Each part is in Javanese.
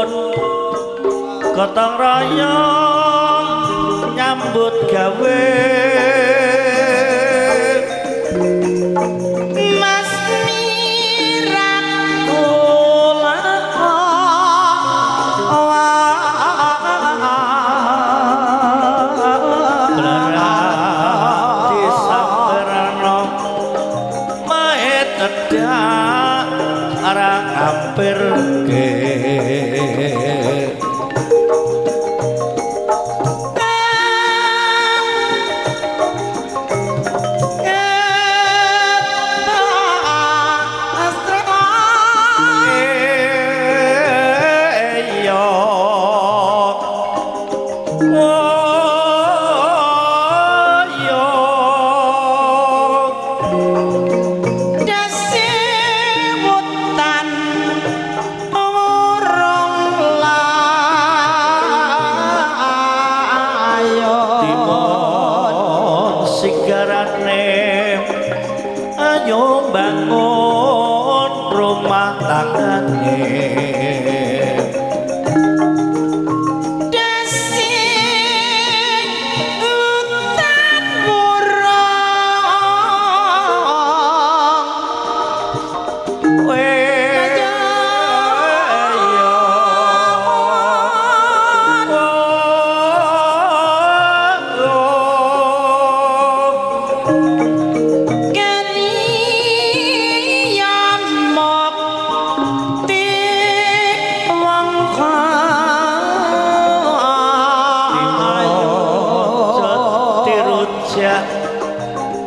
Nyuwun gotong royong nyambut gawe. Mas Mira kula disamberno mae tedak ora ngampir ke. Dasiwutan urung layo. Timon sigarane ayo bangun rumah tanggane. Dasiwutan urung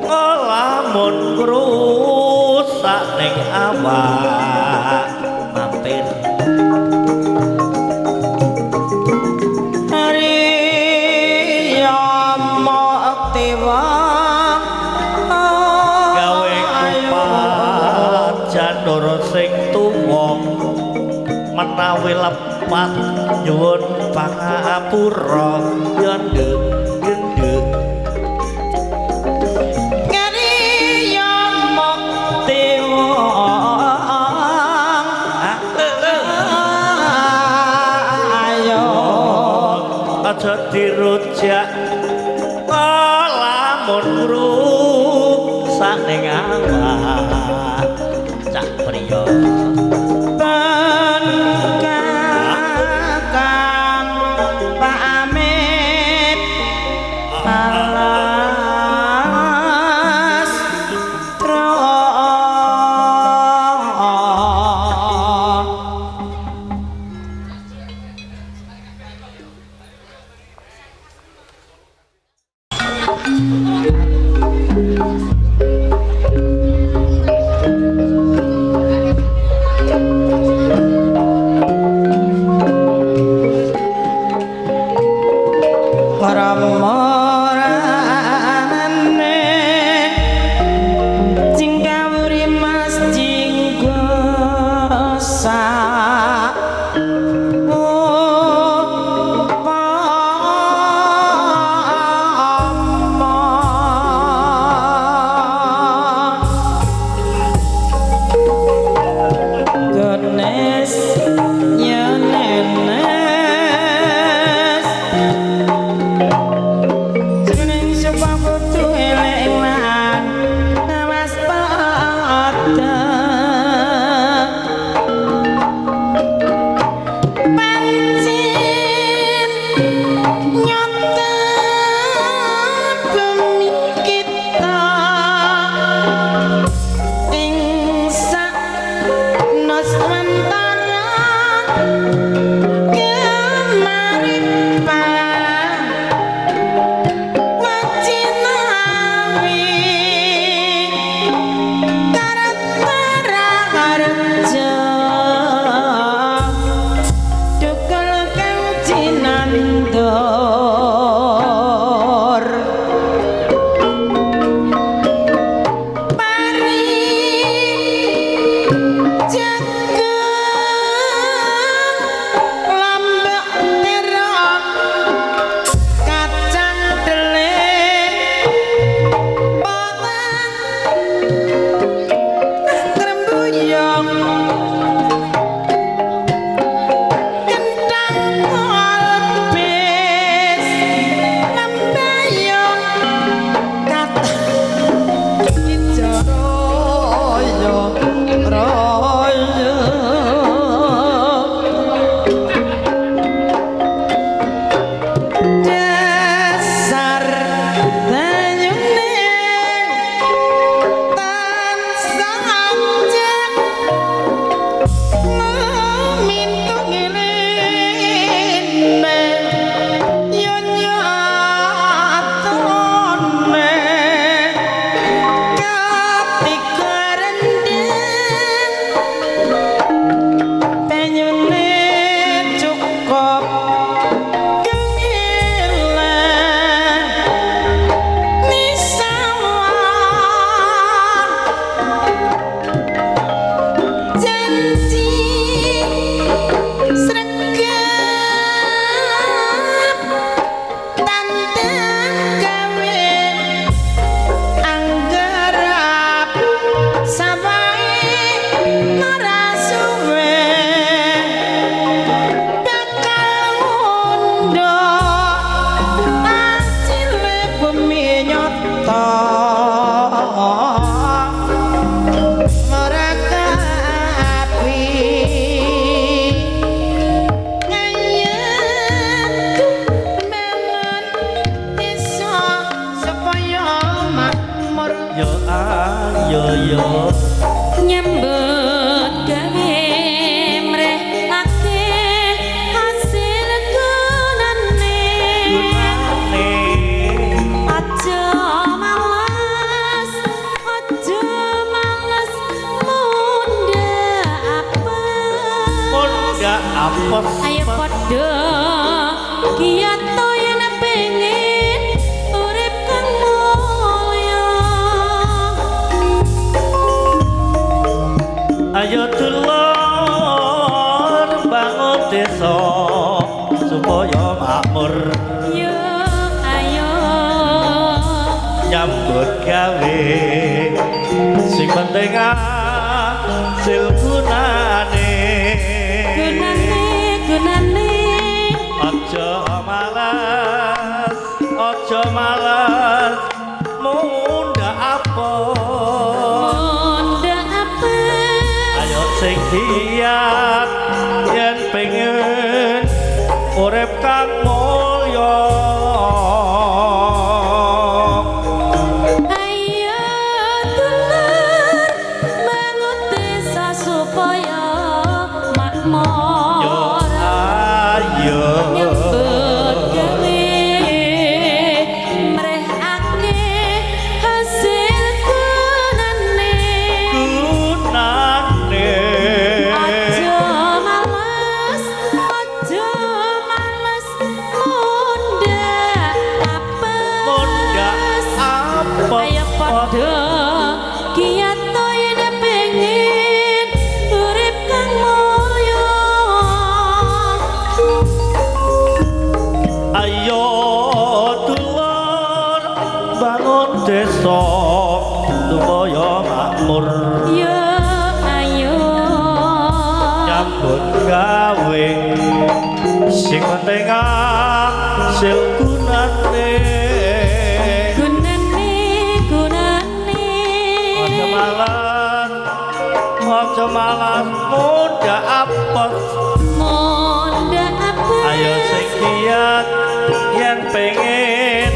Ngelamun rusak ning awak mampir. Gawe kupat janur sing tuwa menawi lepat nyuwun pangapura ya nduk genduk. Aja dirujak lamun rusak ning awak cak priya. Ben kakang pamit alas. Ramorane jingkawuri mas jinggosa upama goodness yenenes. Jroning sumpah kudu eling lan waspada. Pancen nyata bumi kita ing sak nuswantara gemaripan wajinawi kartaraharja. Duh. apes. Ayo padha giat to yen pengen urip kang mulya. Ayo dulur bangun desa supaya makmur. Yo ayo Nyambut gawe sing penting hasil gunane. Gunane gunane. Aja malas, aja malas mundhak apes. Mundhak apes. Ayo sing giat yen pengen urip kang mulya. Ayo dulur bangun desa supaya makmur. Yo ayo Nyambut gawe mrehake hasil gunane. Gunane. Aja males, aja males mundhak apes. Mundhak apes. Ayo padha giat to yen pengen urip kang mulya. Ayo dulur bangun desa supaya makmur. Yo ayo Nyambut gawe sing penting hasil gunane. Gunane gunane. Aja malas, aja malas mundhak apes. Mundhak apes. Ayo sing giat yen pengen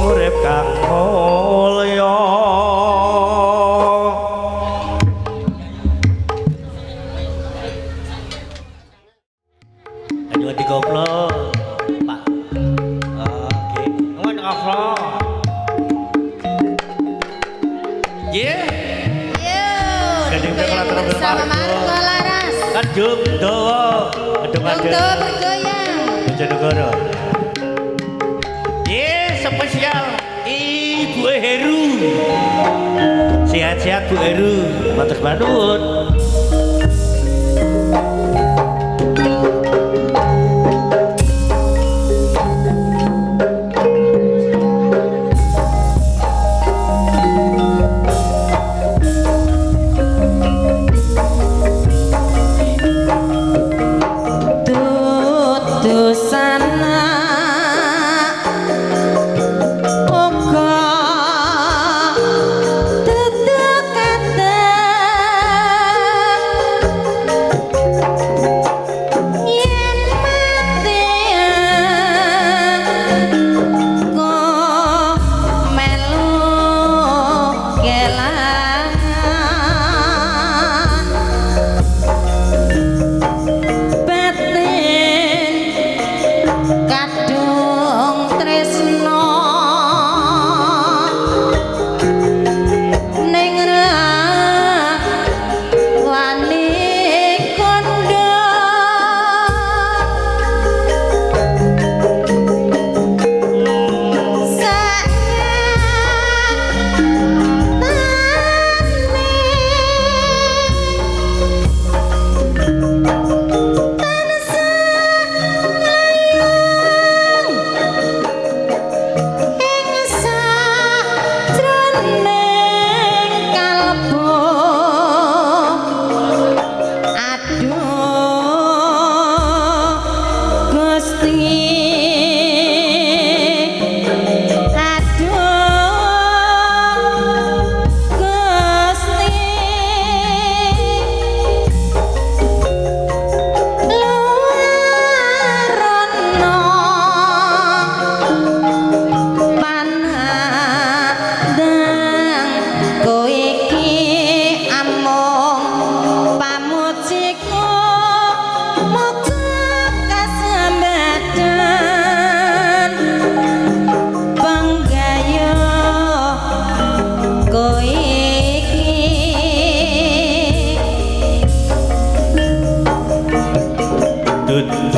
urip kang mulya. Ayo digoplo, Pak. Oke, ngono ngoplo. Yeah. Yo, Gading bergoyang Laras. bersama Marco Laras. Kajung dawa, gedung Dong ada. bergoyang. Bojonegoro. Yeah, spesial Ibu Heru. Sehat-sehat Bu Heru. Matur nuwun. Dudu sana uga dudu katon.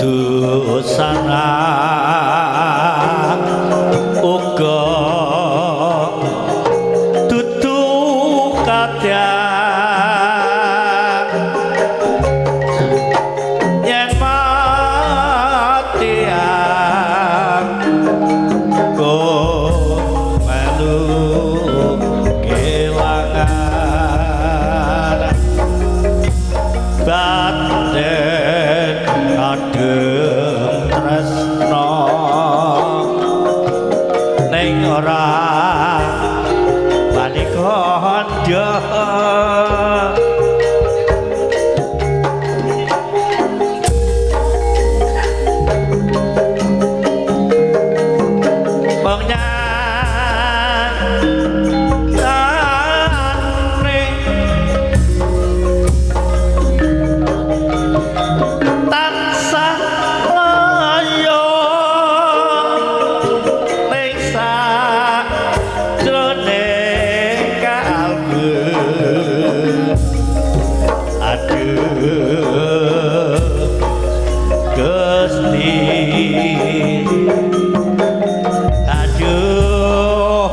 Dudu sanak uga dudu kadang yen mati aku melu kelangan batin adem tresno ning ora wani kandha. Pengyatane tansah layo ning sajroning kalbu. Aduh Gusti, aduh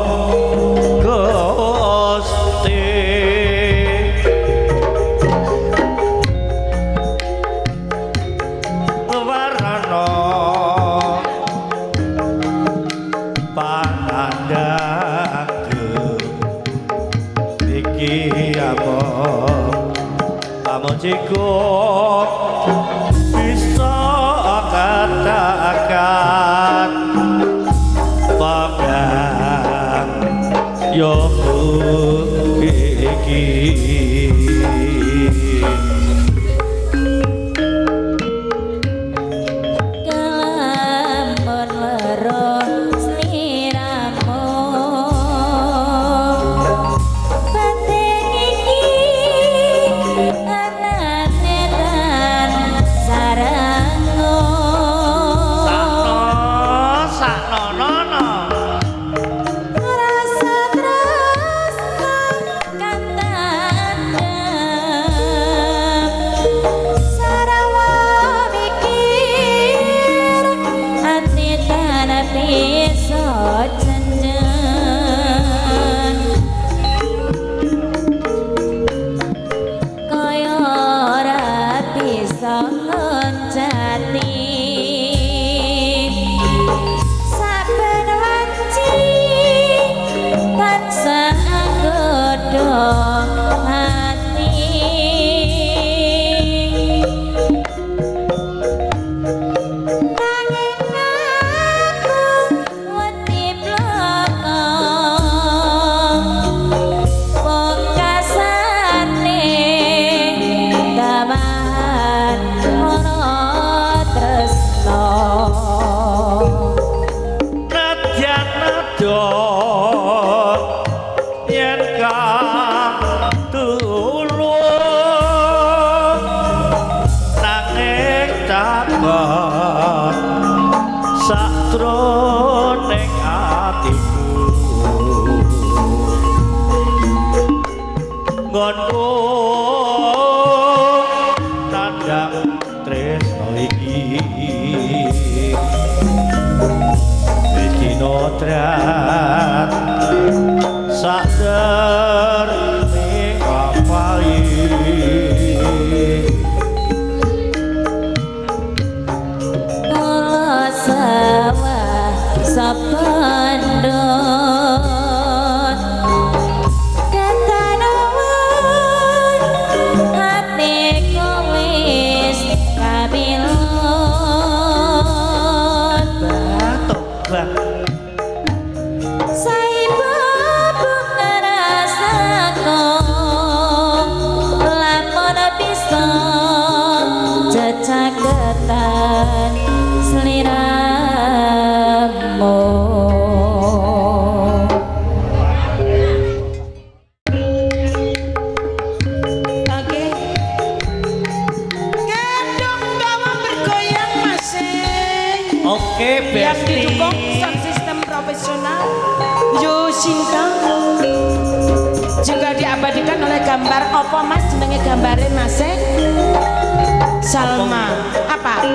Gusti, warana panandhangku iki apa pamujiku bisa katakan panggang yoku iki. Kelamun lero sliramu batin iki anane tan sarango. Sakno sakno nono Rasa tresno kang tandem sarawa mikir ati tan bisa cenjen kaya ora bisa ngoncati saben wanci tansah anggoda ati nanging aku wedi bloko pungkasane taman ora tresno. Nadyan nada yen katulung nanging cakep sakjroning atiku nggonku tandang tresno iki wis kinotrat sakderning apai. Kula sawah sapendhut ketanawan atiku wis kapilut. Tobat. Saibo ngrasako lamun bisa cecaketan sliramu. Oke. Kedung dawa bergoyang Mas. Oke, Yang Besti. didukung sound system profesional Yoshinta juga diabadikan oleh gambar apa Mas jenenge gambare Mas? Salma. Apa?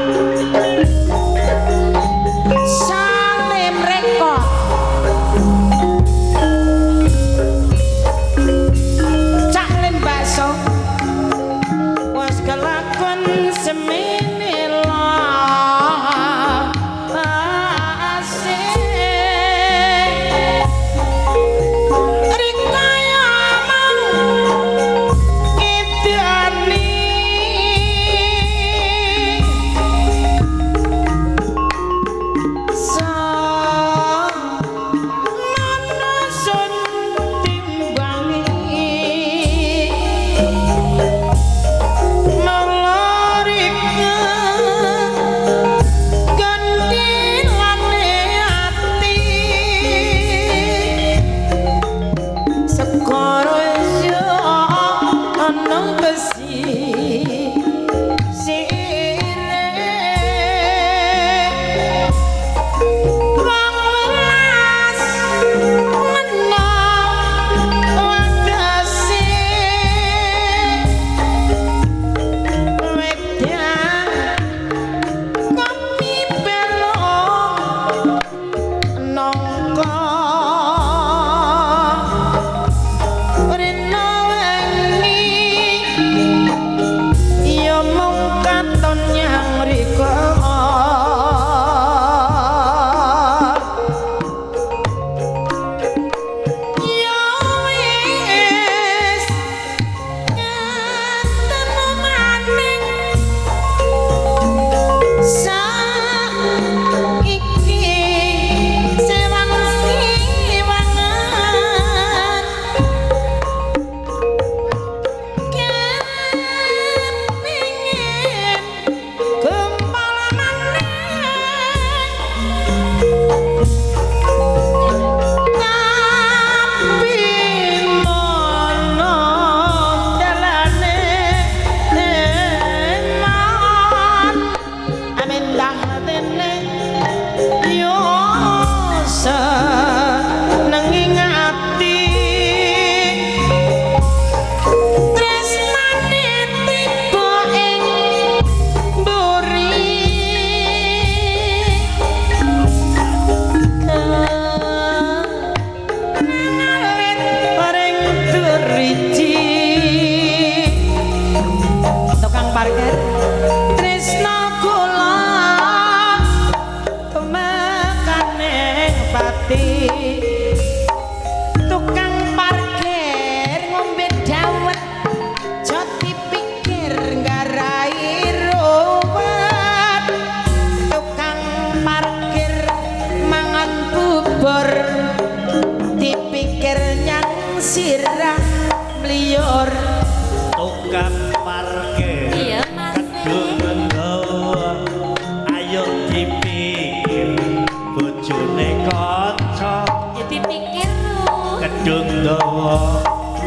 dawa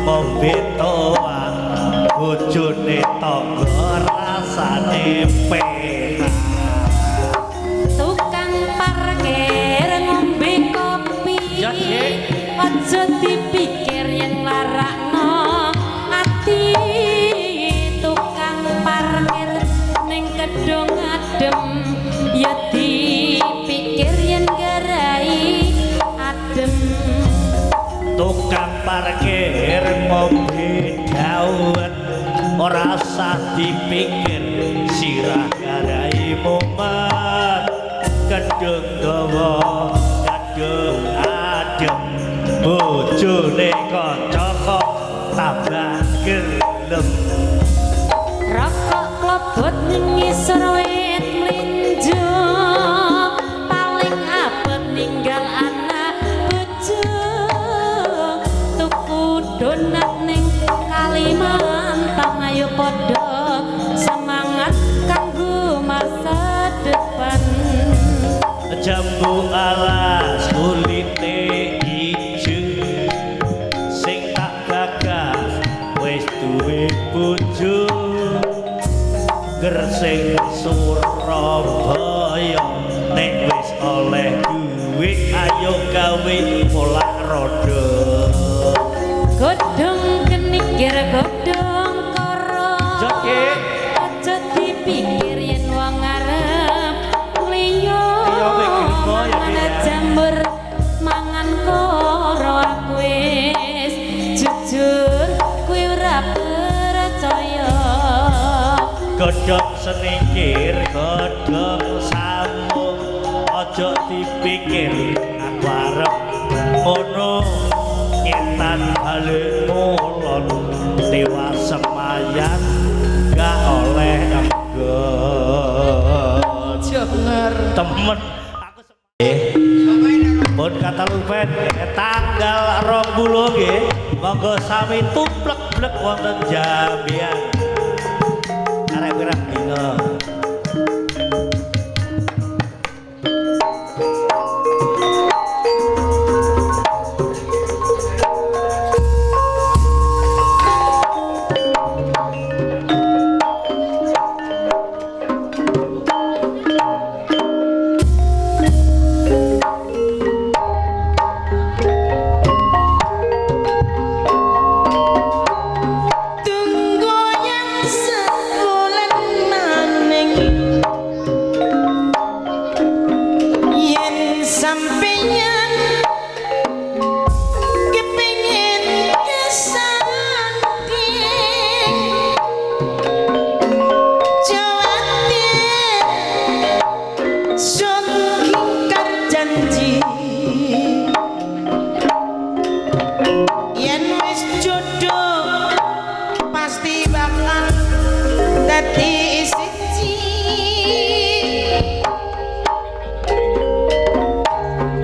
ngombe toa bojone tangga rasane penak. Tukang parkir ngombe kopi. Ya, Dik. Aja dipikir yen larakno ati. Tukang parkir ning kedung adem ya dipikir yen garai adem. Tukang parkir ngombe dawet ora usah dipikir sirah garai mumet. Kedung dawa kadung adem bojone kanca kok tambah gelem. Rokok klobot ning ngisor wit mlinjo paling abot ninggal anak bojo. Tuku donat ning Kalimantan ayo padha semangat kanggo masa depan. Jambu alas kulite ijo sing tak gagas wis duwe bojo. Gersing Surabaya nek wis oleh duit ayo gawe molak roda. Godhong kenikir godhong koro. Joki. Aja dipikir yen wong arep liya. Iya, mikir kok ya, Mangan Dik, ya. jambur mangan koro aku wis jujur kuwi ora percaya. Godhong senikir godhong samung aja dipikir aku arep ngono. Nyetan balik ngulon tewas semayan gak oleh enggon. Jonger. Temen aku pun kata lupen tanggal 20 nggih monggo sami tumplek-blek wonten Jambian arek pirang dina. Tunggu yang sebulan maning yen sampeyan kepengin kesanding jawatir sun kingkar janji yen wis jodoh pasti bakal dadi siji.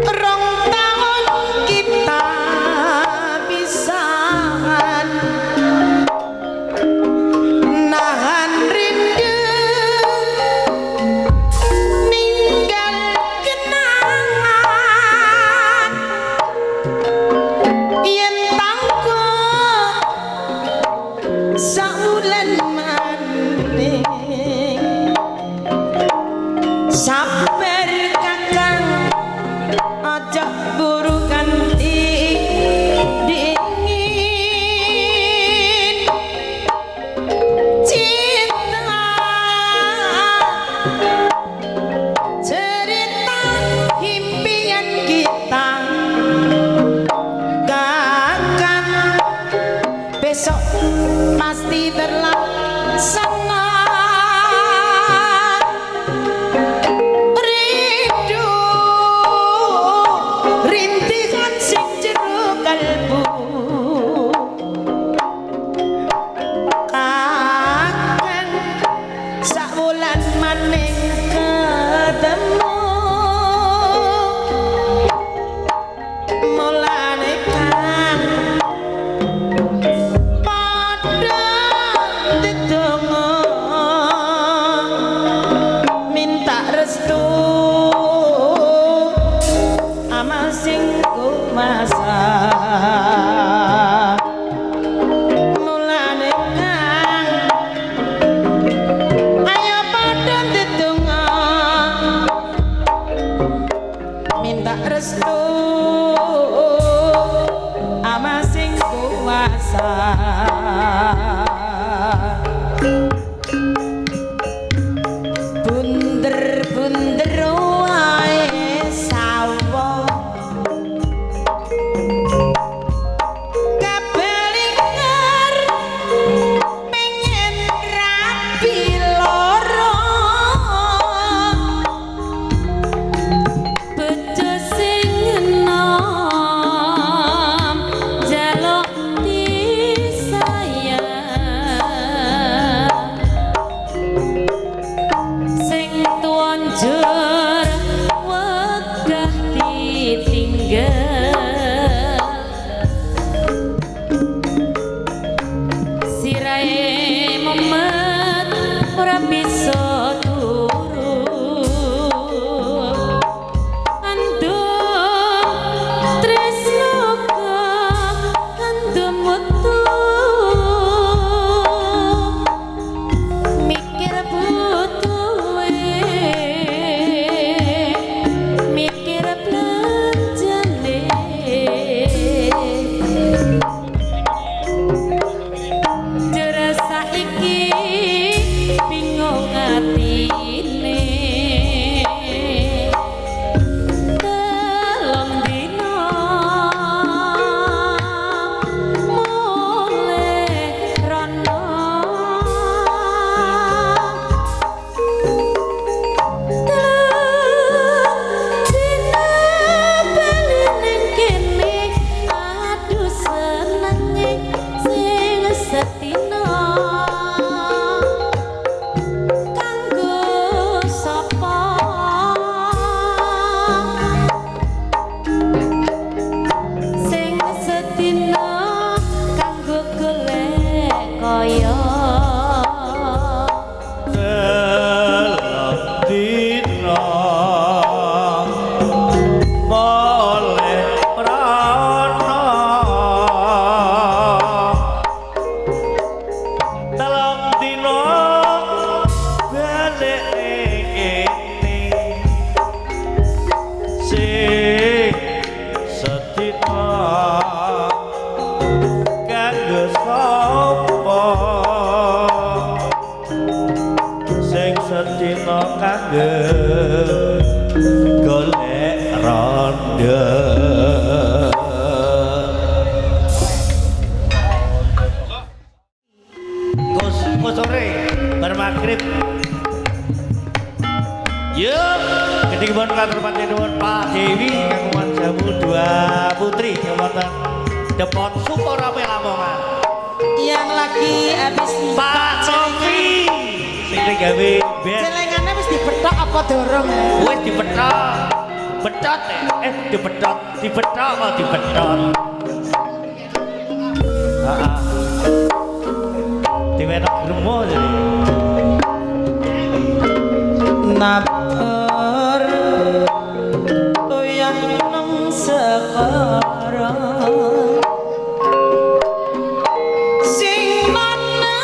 Rong tahun kita pisahan nahan rindu ninggal kenangan yen tangguh saulan maning. Sabar kakang aja buru ganti dingin cinta cerita impian kita kakang besok pasti terlaksana. gelem golek rondo. Engko sore bar magrib. Yuk, ketinggian katur panjenengan Pak Dewi kagungan jamu dua putri wonten Depot Sukorame Lamongan. Yang lagi habis Pak Sofi sing gawe band Celengane wis dibetok apa durung? Wis dibetok. Betot dibetot, dibetok kok dibetot. Heeh. Diwetok gremo jadi. Nabur toyah nang sekara sing ana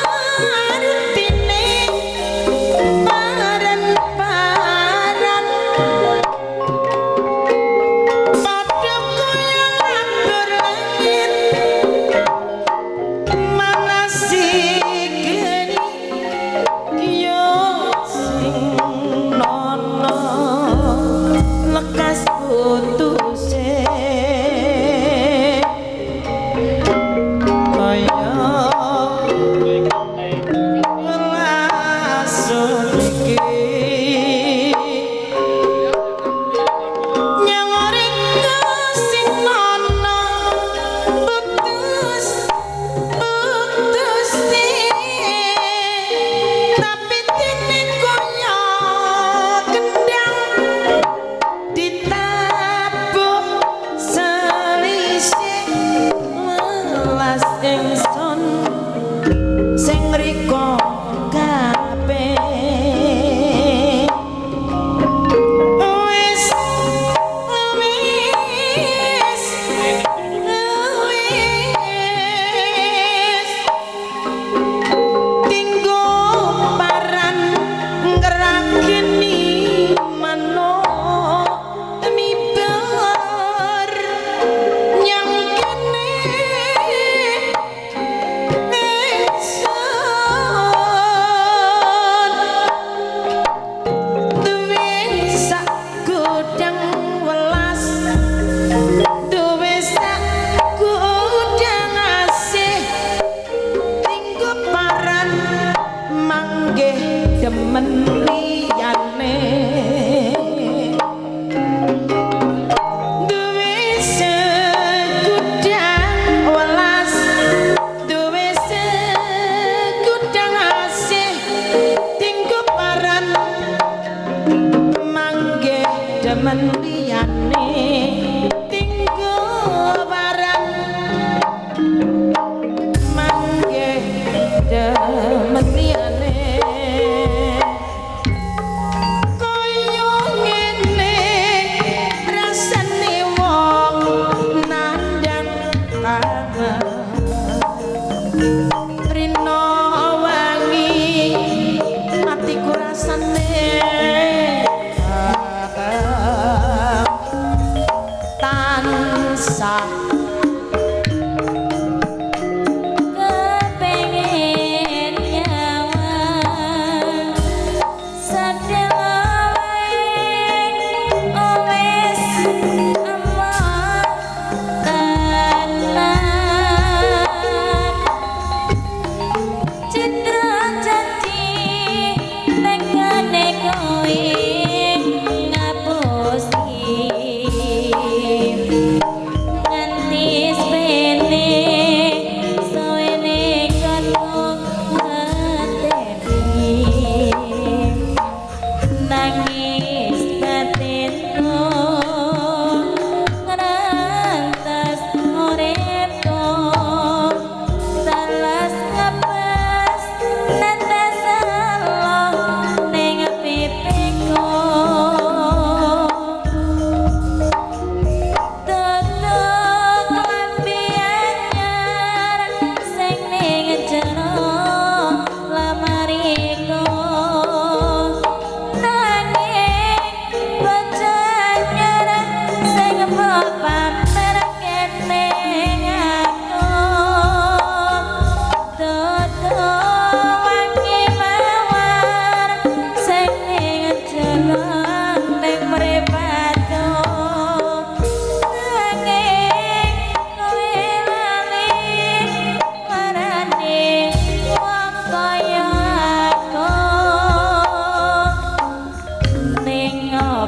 artine paran-paran padha kaya ngabur langit manasi geni yo sing nono lekas putuse kaya lasun iki nyangoreng sing nono putus putus tapi dene kaya kendang ditabuh selisih welas ingsun sing rika kabeh wis wis wis tinggo paran ngrageni manuk miber nyang kene ingsun duwe sak gudang welas duwe sak gudang asih tinggo paran manggih demen liyane duwe segudang welas duwe segudang asih tinggo paran manggih demen liyane tinggo paran manggih demen liyane kaya ngene rasane wong nandang kangen rino wangi atiku rasane adem.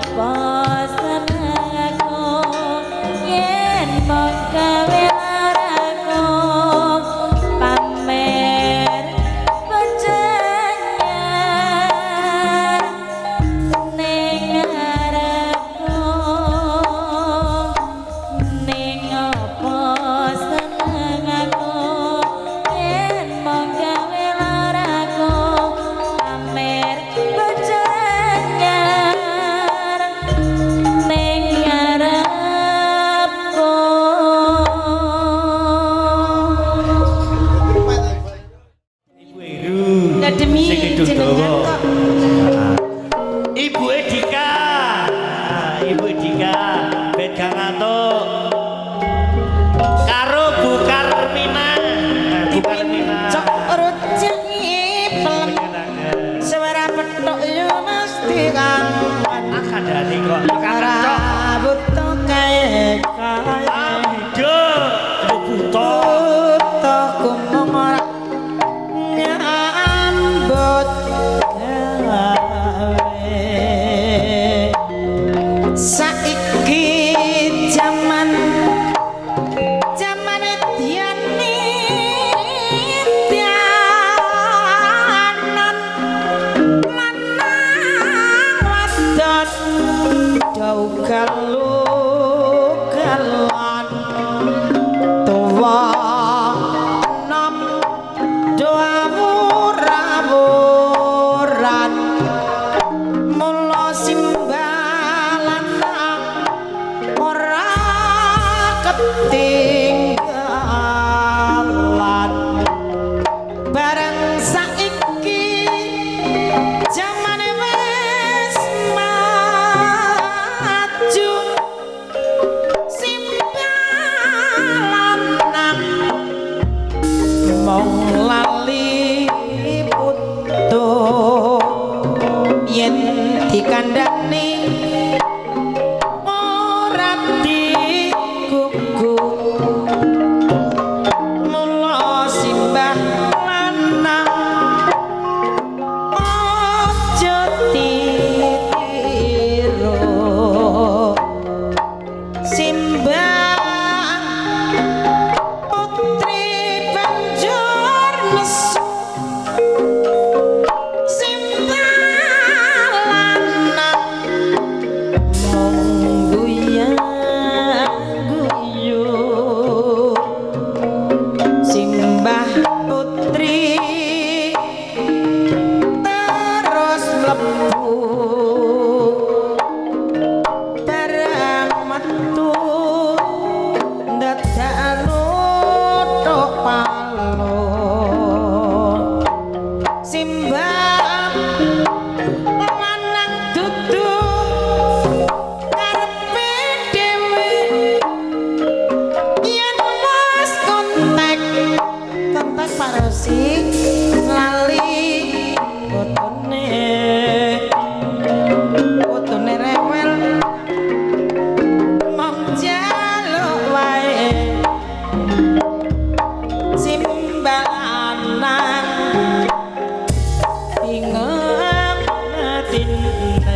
Apa seneng aku yen mung gawe laraku pamer bojo anyar ning ngarepku. Ning apa seneng aku yen mung gawe laraku pamer bojo anyar ning ngarepku. Ibu Heru. Lah demi Sing kidung jenengan dawa. Kok. Ibu Edika. Nah, Ibu Edika ben gak ngantuk. Karo Bu Karmina. Nah, Bu Karmina. Cok rujak pelem suara petok yo mesti kangen. Ah, kandhane kok. Ora Cok. butuh kae kae. Aduh, buta. Butuh kumung ora nyambut gawe. Saiki jaman jaman diani dianan lanang wadon do galu-galan tuwa nom do awur-awuran. Mula simbalan ora ketinggalan. Bareng saiki jamane wis maju simbalan mong lali putu yen dikandani ora digugu. Mula simbah lanang aja ditiru. Simbah putri banjur nesu. Simbah lanang mung guya-guyu. Simbah putri terus mlebu barang metu dadak nuthuk palu. Simbah lanang dudu karepe dhewe yen wis kontak kontak Pak Rosi lali putune putune rewel mong jaluk wae. Simbah lanang bingung atine.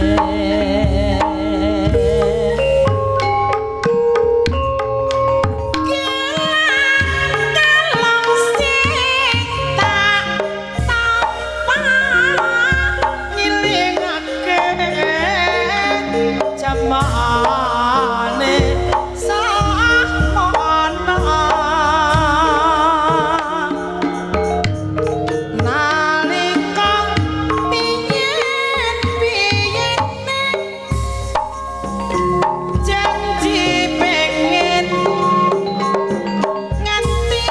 Kalong sing tak tampa ngilingake jamane sakmono nalika piyen-piyene janji pengen nganti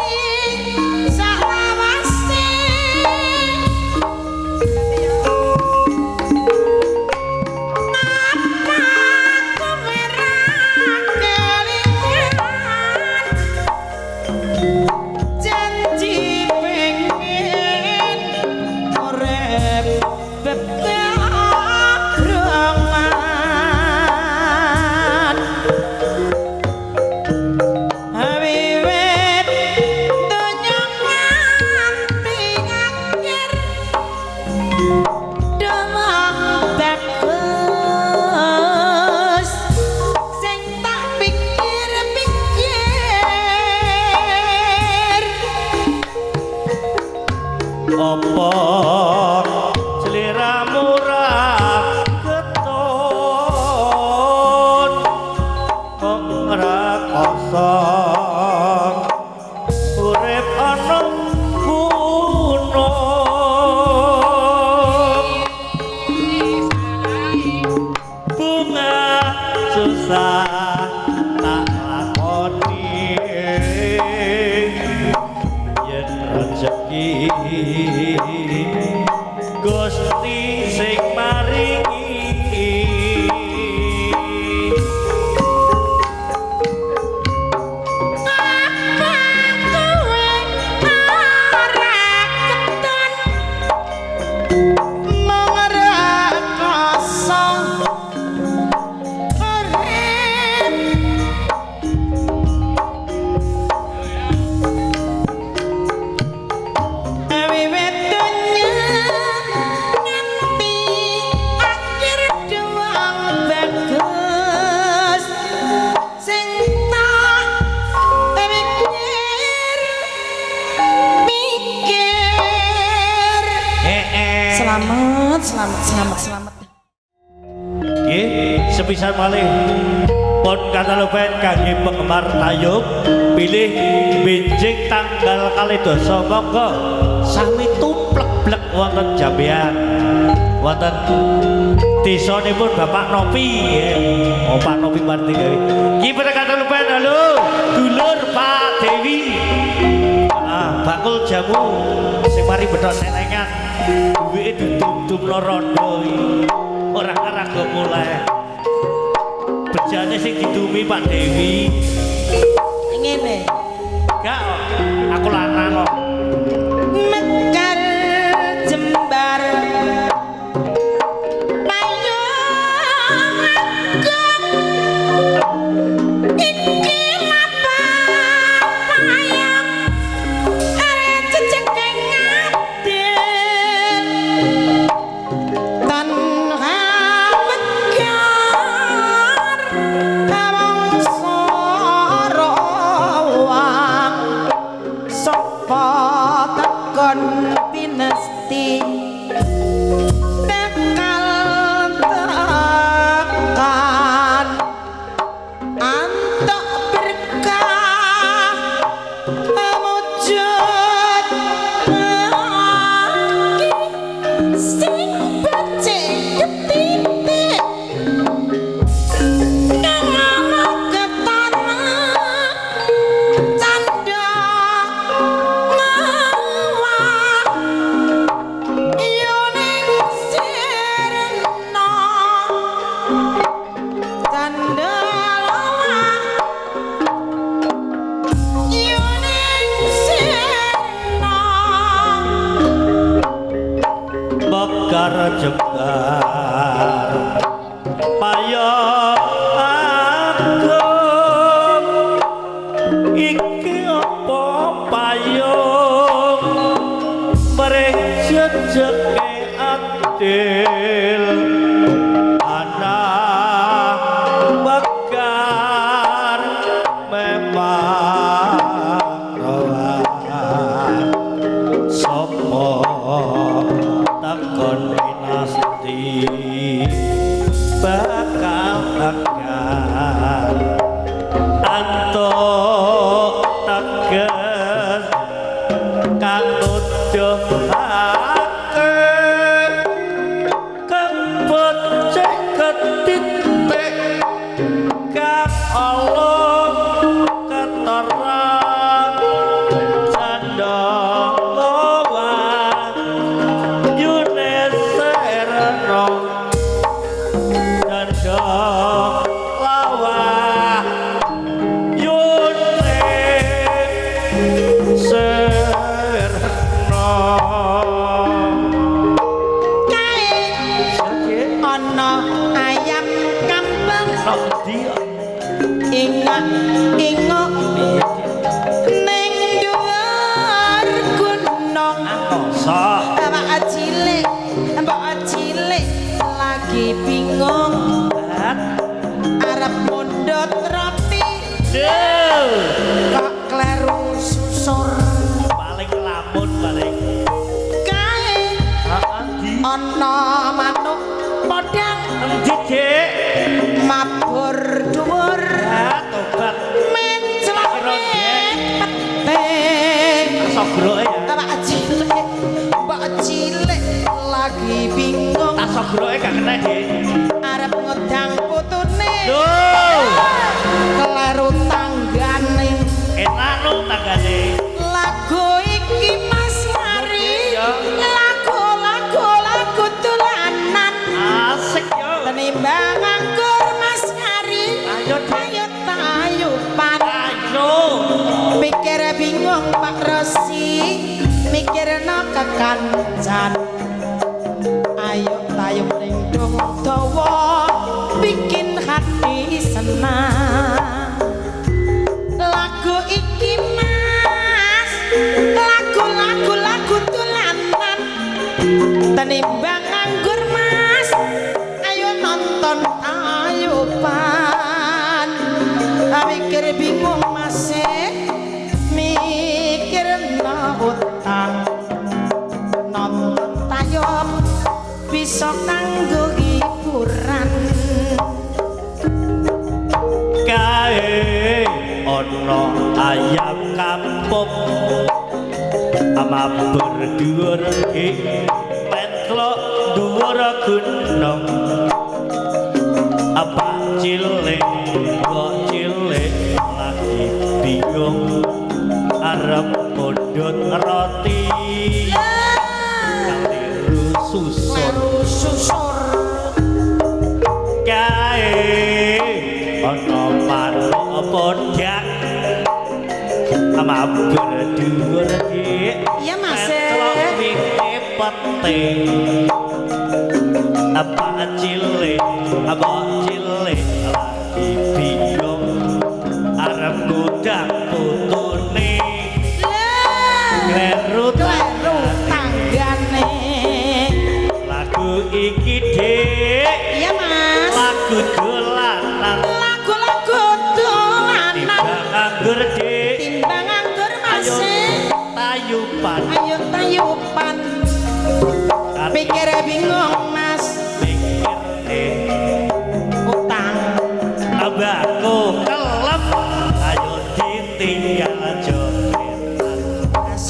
saklawase. Apa Susah tak lakoni yen rezeki Gusti sing maringi. Apa kowe ora keton mung rekoso urip? Wiwit donya nganti akhir doang bagus sing tak pikir pikir. Heeh. Selamat, selamat, selamat, selamat. Nggih, sepisan malih pun katalupen kangge penggemar tayub pilih benjing tanggal 22 monggo sami tumplek-blek wonten Jambean, wonten desanipun Bapak Nopi nggih. Oh, Pak Nopi Marti gawe. Ki katalupen halo dulur Pak Dewi. Ah, bakul jamu sing mari betok selengan. Duwike didum-dumno rondo iki. Ora karago mulai. Bejane sing didumi Pak Dewi. Ngene. Gak, aku lanang kok. Mekar jembar payung agung iki mapan payung arep ceceke ngadil tanha mekar kawong sorowang sapa tekon pinesti bakal tekan antuk berkah mujud lagi sing becik ketitik kang ana ketara candha ngawah yuning sirna candha lawah yuning sirna. Mekar jembar payung agung iki apa payung mring jejeke adil ana mekar memang rowan sapa takon pinasti bakal tekan antuk teges kang nuduhake kang becik ketitik kang Allah keteran candha lowang yune serno candha lawah yune serno. Kae ana ayam kampung Nok ndi? Ingak inguk ning dhuwur gunung. Sok. Mbak cilik, mbak cilik lagi bingung arep mundhut roti Duh. Kok kleru susur. Paling lamun paling. Kae Heeh, ndi? Ana manuk podang Endi, Dik? Mabur dhuwur Ah, tobat. Menclok pete. Sogroke ya. Mbak cilik, mbak cilik lagi bingung Tak sogroke gak kena, Dik. Arep ngedang putune Lho. bingung Pak Rosi mikirno kekancan. Ayo tayub ning dung dawa bikin hati senang. Lagu iki Mas, lagu-lagu lagu dolanan. Tenimbang nganggur Mas, ayo nonton tayuban. Mikir bingung Mas, mikir utang. Nonton tayub bisa kanggo hiburan. Kae ana ayam kampung mabur dhuwur petlok dhuwur gunung. Apa cilik kok cilik lagi bingung arep pundhut roti kaliru susur. Kleru susur. Kae ana manuk podhak mabur dhuwur dik Iya, Mas. petlok wite pete. Apa cilik apa cilik lagi bingung arep ngundang putune kleru Kleru tanggane. Lagu iki dik Iya Mas. Lagu dolanan. Lagu-lagu dolanan. Timbang nganggur dik Timbang nganggur Mas. Ayo tayuban. Ayo tayuban. Pikir bingung Mas. Mikir Utang. Abahku kelep ayo ditinggal jogetan. Mas.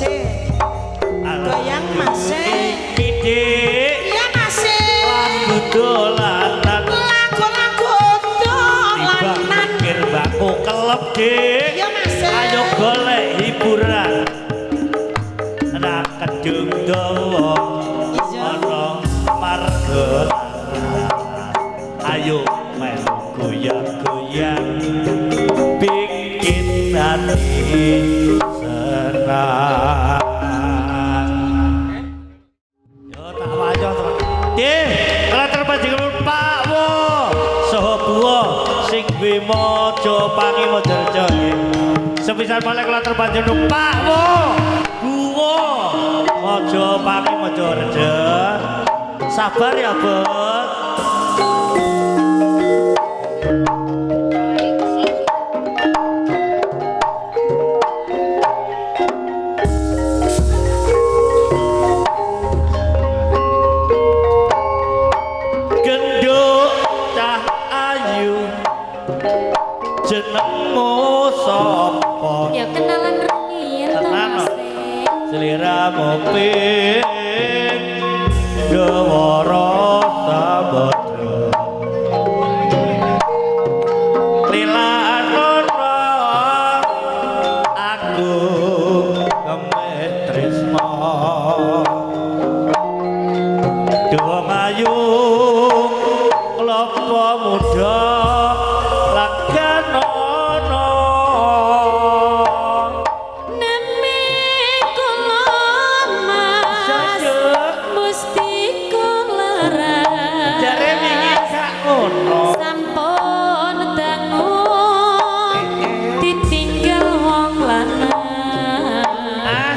Goyang Mas. Iki dik Iya Mas. Lagu dolanan. Lagu-lagu Timbang dolanan. mikir mbakku kelep dik Iya Mas. Ayo golek hiburan. Nang kedung dawa Iya. ana marga ayo melu goyang-goyang bikin hati senang. Yo tak wayo to. Nggih, kula terpanjenengan Pak Wo saha Buwo sing duwe Maja Pangi Majarejo nggih. Sepisan malih kula terpanjenengan Pak Wo Buwo Maja Pangi Majarejo. Sabar ya, Bos. Genduk cah ayu jenengmu sapa? Ya kenalan rumiyin to Tenan, Mas. no. Sliramu ping Dewara samudra Lilakana aku kemet tresna Dewa mayu klapa muda laganana. Nami kula Mas. Sajuk. Mustika laras. Jare wingi gak ngono. Sampun dangu ditinggal wong lanang. Ah,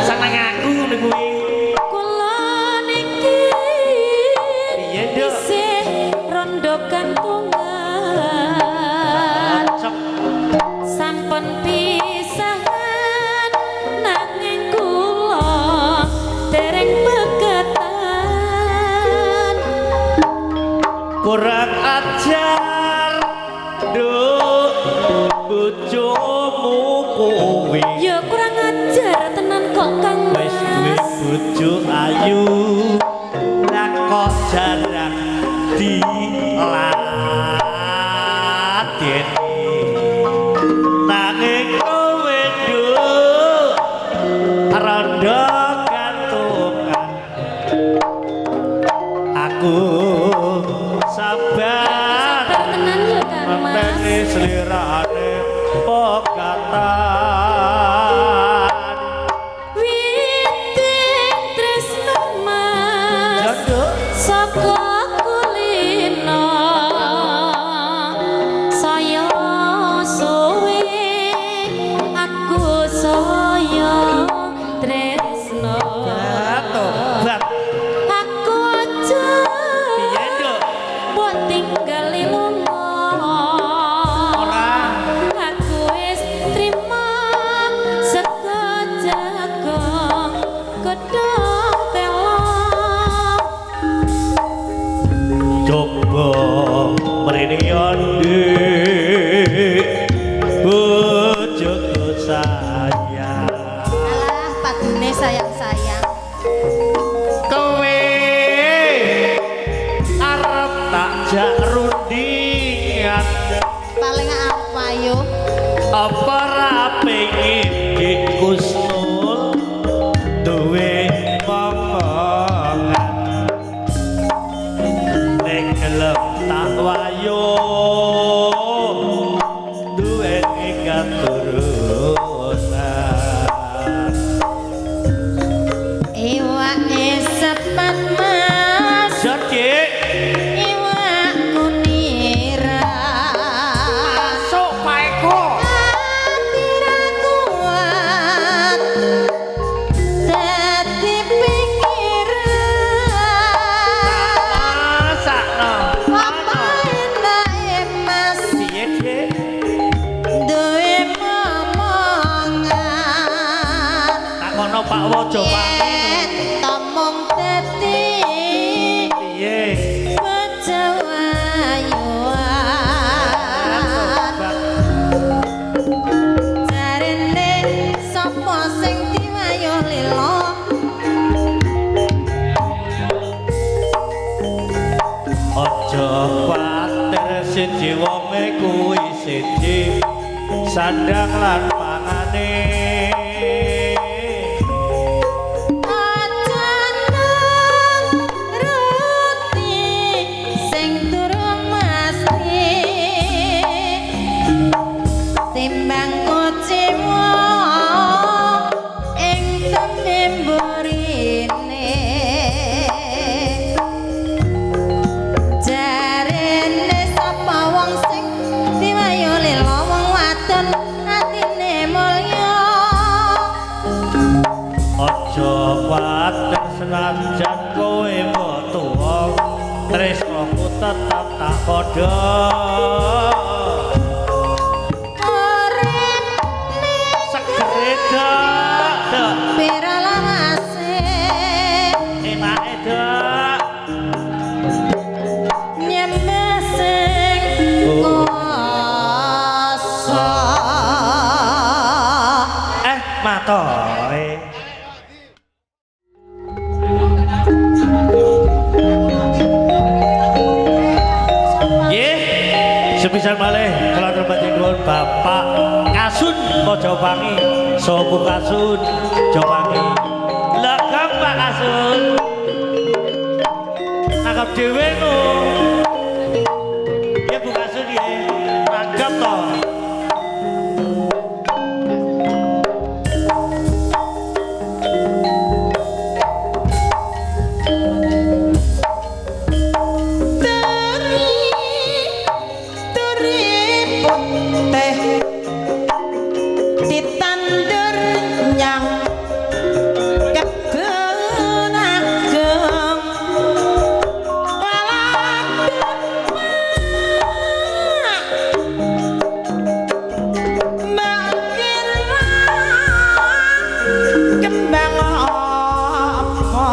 seneng aku ngono kuwi. Kula niki Piye, Nduk? isih rondo gantungan. Cocok. Sampun pisahan nanging kula dereng pegatan. Kurang ajar nduk bojomu kuwi. Ya kurang ajar tenan kok Kang Wis duwe Mas. bojo ayu lah kok jarang diladeni. Nanging kowe nduk rondo gantungan. Aku sabar Sabar tenan ya Kang Mas. ngenteni slirane pegatan. Paling apa yo? Apa ra pengin Dik Kusnul duwe momongan nek gelem tak wayo duwe keturunan. Iwake sepat mas, Jadi iwak kunira. Masuk Pak Eko. Ati ra kuat dadi pikiran. Masakno. Apa enake mas Piye, Dik? duwe momongan? Takono Pak Wojo, Pak. Yen tomong dadi Piye? pejawayuan. Jarene sapa sing diwayuh lila? Aja kuwatir siji wonge kuwi siji sandang lan pangane. Aja nuruti sing durung mesti, timbang kuciwa ing tembe mburine. Jarene sapa wong sing diwayuh lila wong wadon atine mulya. Aja kuwatir senajan kowe mbok tuwa tresnaku tetep tak padha. Urip ning Segere dok, dok. pira lawase Enake dok. nyembah sing kuwasa. Matore. Nggih, sepisan malih kula atur nuwun Bapak Kasun Mojopangi. Sopo Kasun Jopangi. Legam Pak Kasun. Nanggap dhewe no. Nggih Bu Kasun nggih. Nanggap to. Turi turi putih ditandur nyang kebon ageng kembang apa.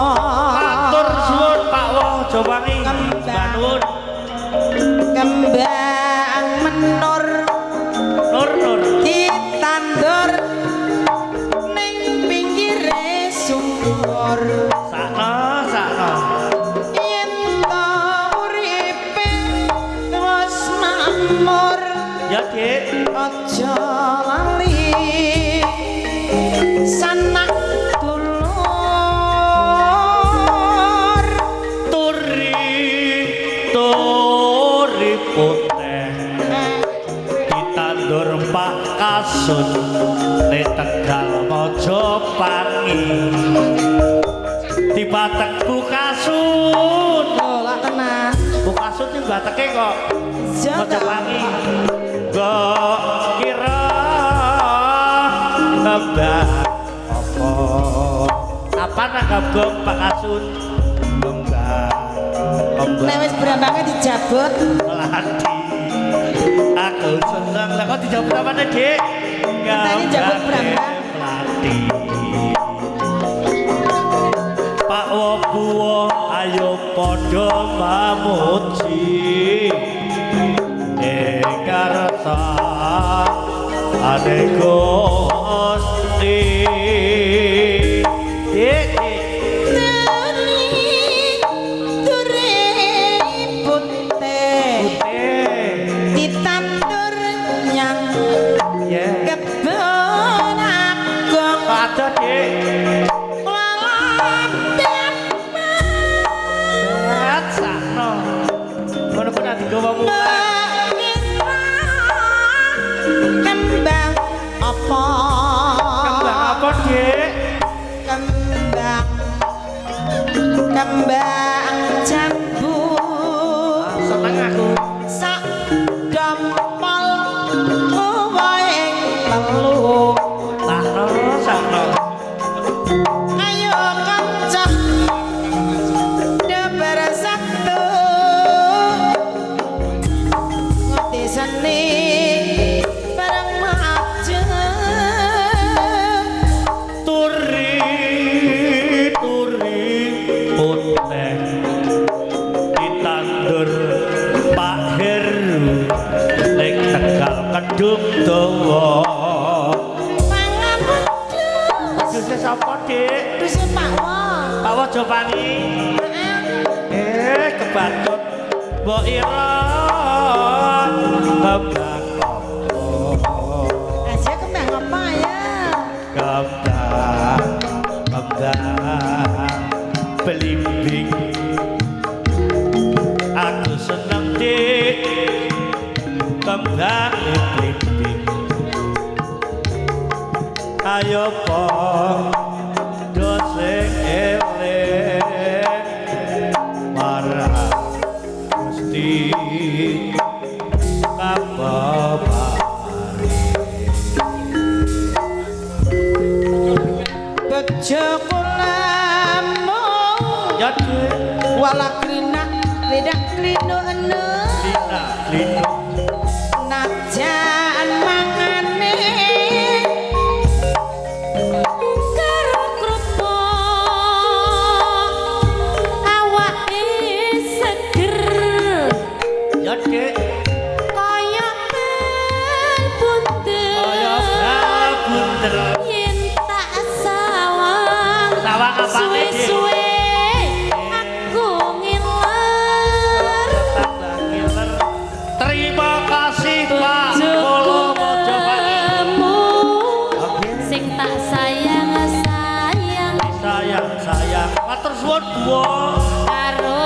Matur suwun Pak Wo Jopangi. Kembang. Nuwun. Kembang menur Nur nur. ditandur ning pinggire sumur. Sakno sakno. Yen to uripe wis makmur, Ya Dik. aja lali sanak dulur. Turi turi putih ditandur Pak Kasun ning Tegal Mojopangi. Dibatek Bu Kasun. Lho lak tenan. Bu Kasun iki bateke kok Mojopangi. Kok kira kembang apa? Apa nanggap gong Pak Kasun? Kembang. Kembang. Nek wis brambange dijabut. Melati. Aku seneng. Lah kok dijabut apane, Dik? Ngenteni jabut brambang. Melati. Pak Wobuwo ayo padha mamuji. Ing karsa ane Gusti. Dik, Dik. Turi turi putih Putih. ditandur Dik? Kembang kembang jambu Seneng aku. Sak dempol wae telu. Sakno, sakno. Ayo kanca bersatu ngerti seni bareng maju. Turi turi putih ditandur Pak Heru ning Tegal Kedung Dawa. Mangan wedhus. Wedhuse sapa, Dik? Wedhuse Pak Wo. Pak Wo Jopani. Kebatut mbok ira kembang apa? Aja kembang apa ya? Kembang kembang belimbing. Aku seneng, Dik, kembang belimbing. Ayo padha sing eling marang Gusti kabeh. Bejo kulamu. Ya, Dik. Wala klina Lidah klinu enu. Lina lino. Najan mangane Karo kerupuk awake seger. Ya, Dik. Kaya bal bunder. Kaya bal bunder. Yen tak sawang. Sawang apane, Dik? Suwe-suwe aku ngiler. Tambah ngiler. Terima kasih Pak Polo Mojopani. Bojoku Oke. sing tak sayang sayang Sayang sayang. Matur suwun, Bu. Karo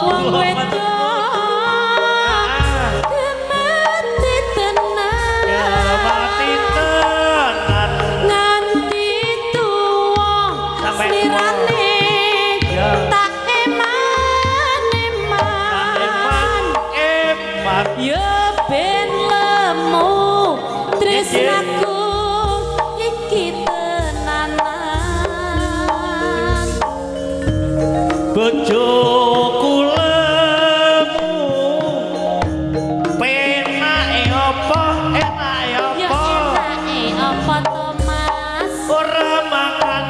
wong wedok gemati tenan. Mati tenan. Nganti tuwa Sampai slirane Ya. tak eman Tak eman. Eman eman. Ya ben lemu tresnaku iki tenanan. Bojoku lemu. Penake apa? Enake Ya apa? enake apa to, Mas? Ora mangan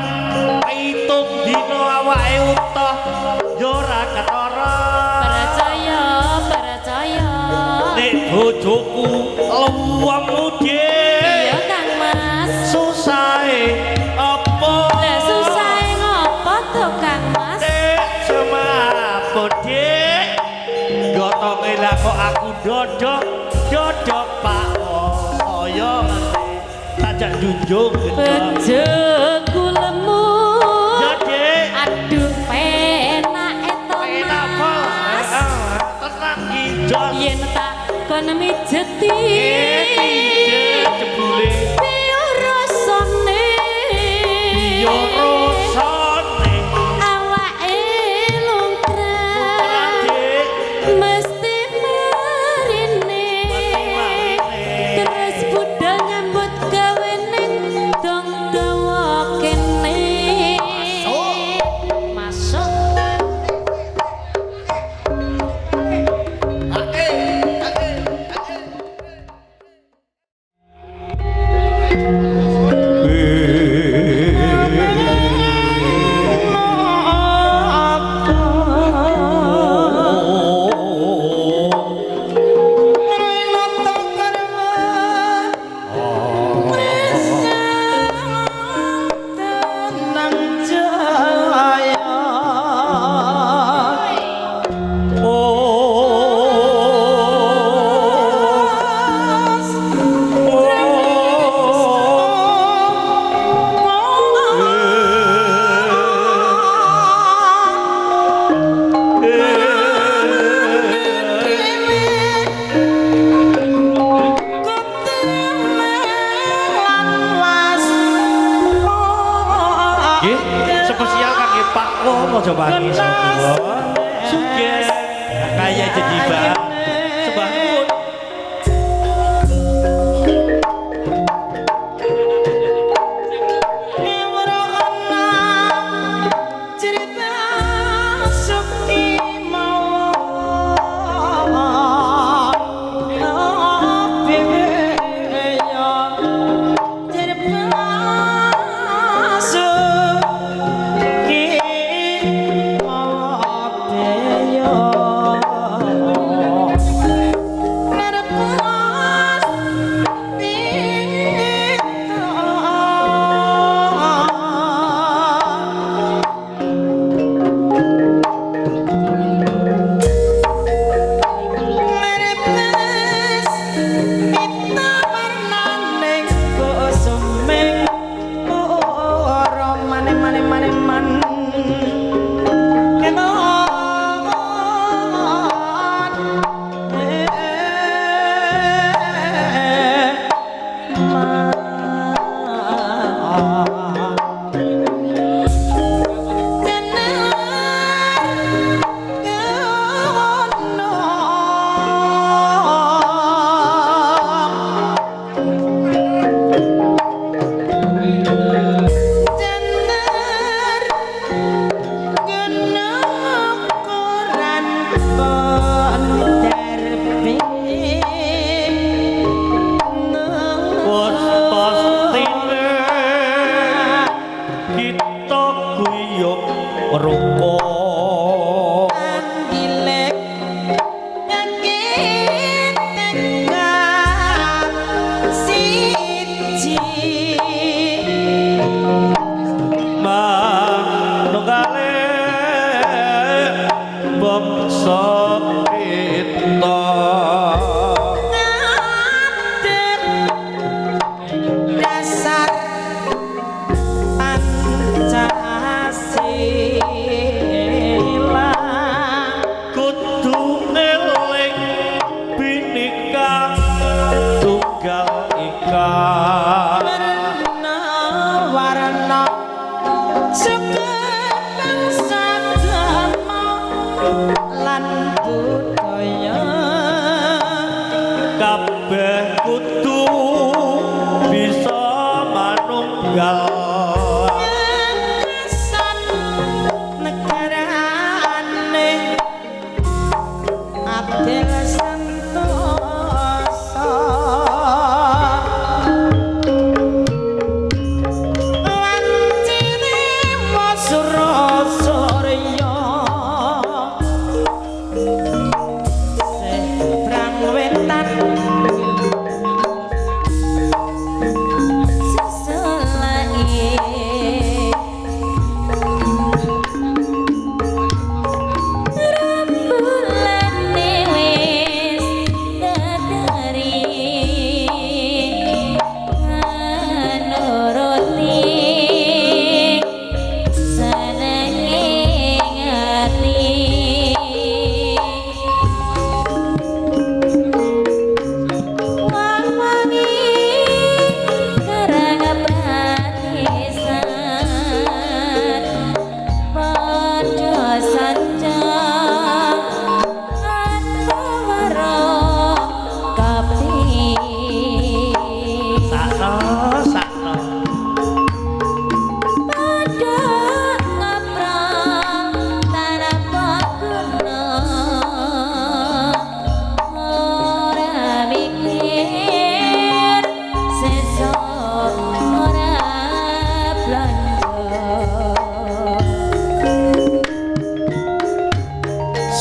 7 dina awake utuh ya ora ketara. Percaya, percaya. Nek bojoku lemu, Dik. Iya, Kang Mas. Susahe apa? Lah susahe ngopo to, Kang Mas? Nek semaput, Dik, gotonge lah kok aku dodok dodok Pak Wo. Saya ngerti tajak junjung gendong. Bojoku lemu. Ya, Dik. Aduh penake to, Penak pol. Mas. Tenang ki jos. Yen tak kon mijeti. Pijet jebule. Piye rasane? Yo rasane. Awake lungkrah. Dik. Mesti marine. Terus budal nyambut gawe ning dong dawa kene. Masuk. Rajawangi Sadewa sugeng kaya jejiban sembah nuwun.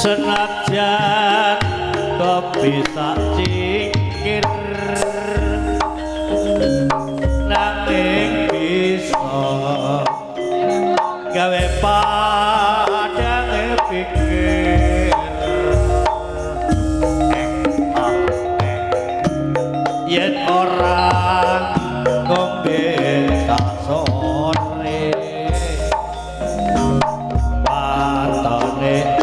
Senajan kopi sak cingkir nanging bisa gawe padange pikir yen ora ngombe sak sore watone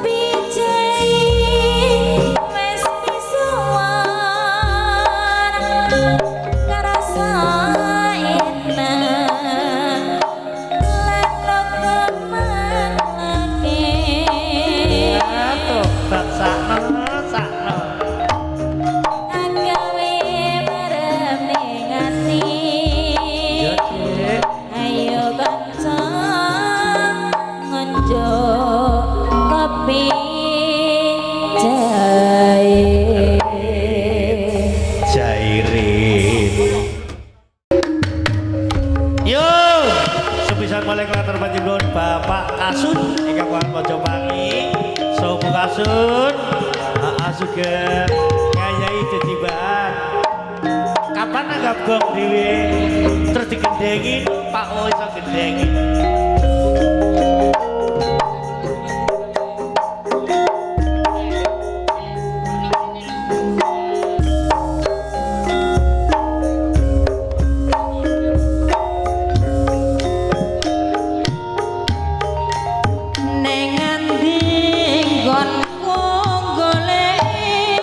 Pijai Kasun ingkang wonten Mojopangi. So Bu Kasun, heeh sugeng ngayahi dejibahan. Kapan nanggap gong dhewe terus digendengi Pak O iso gendengi. Ning ngendi nggonku goleki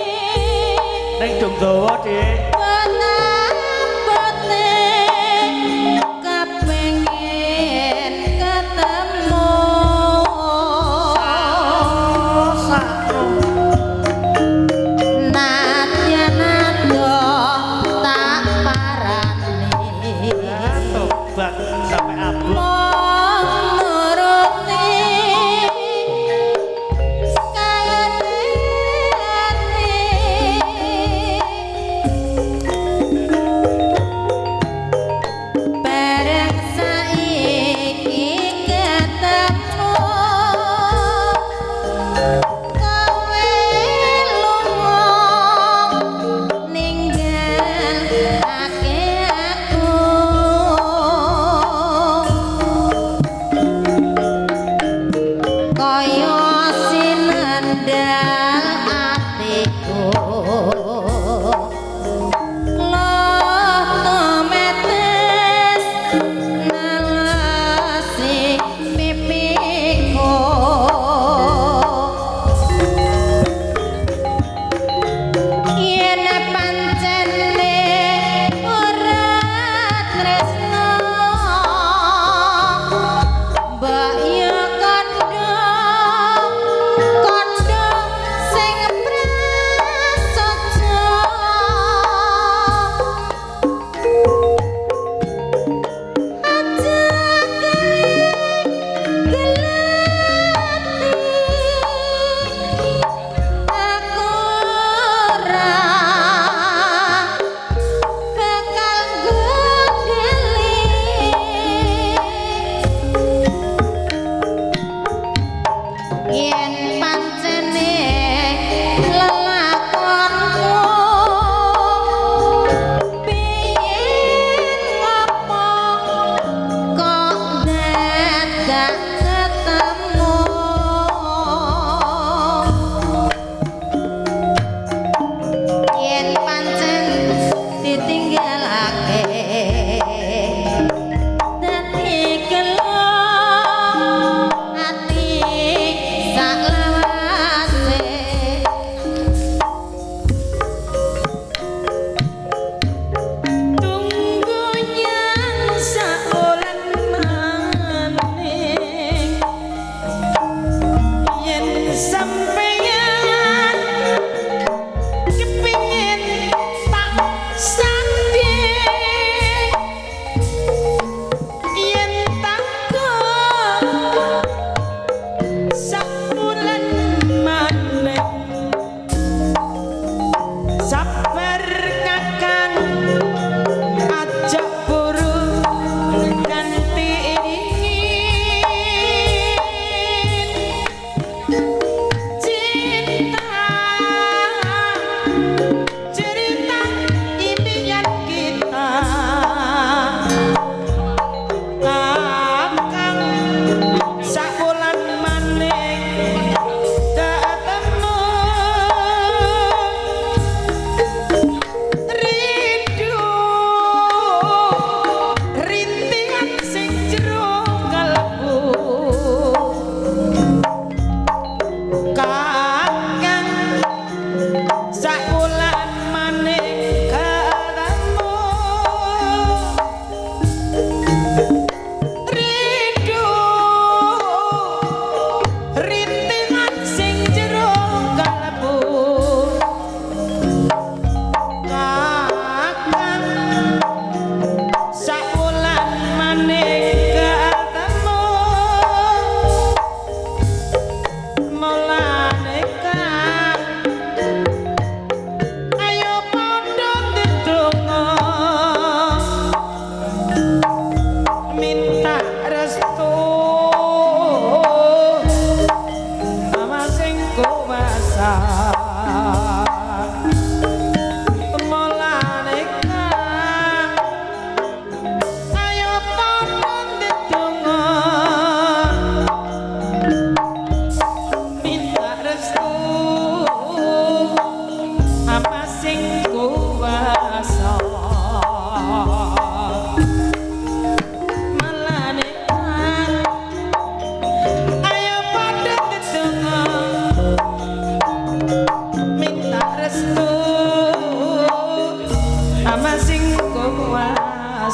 Ning dong dawa, Dik. Penapane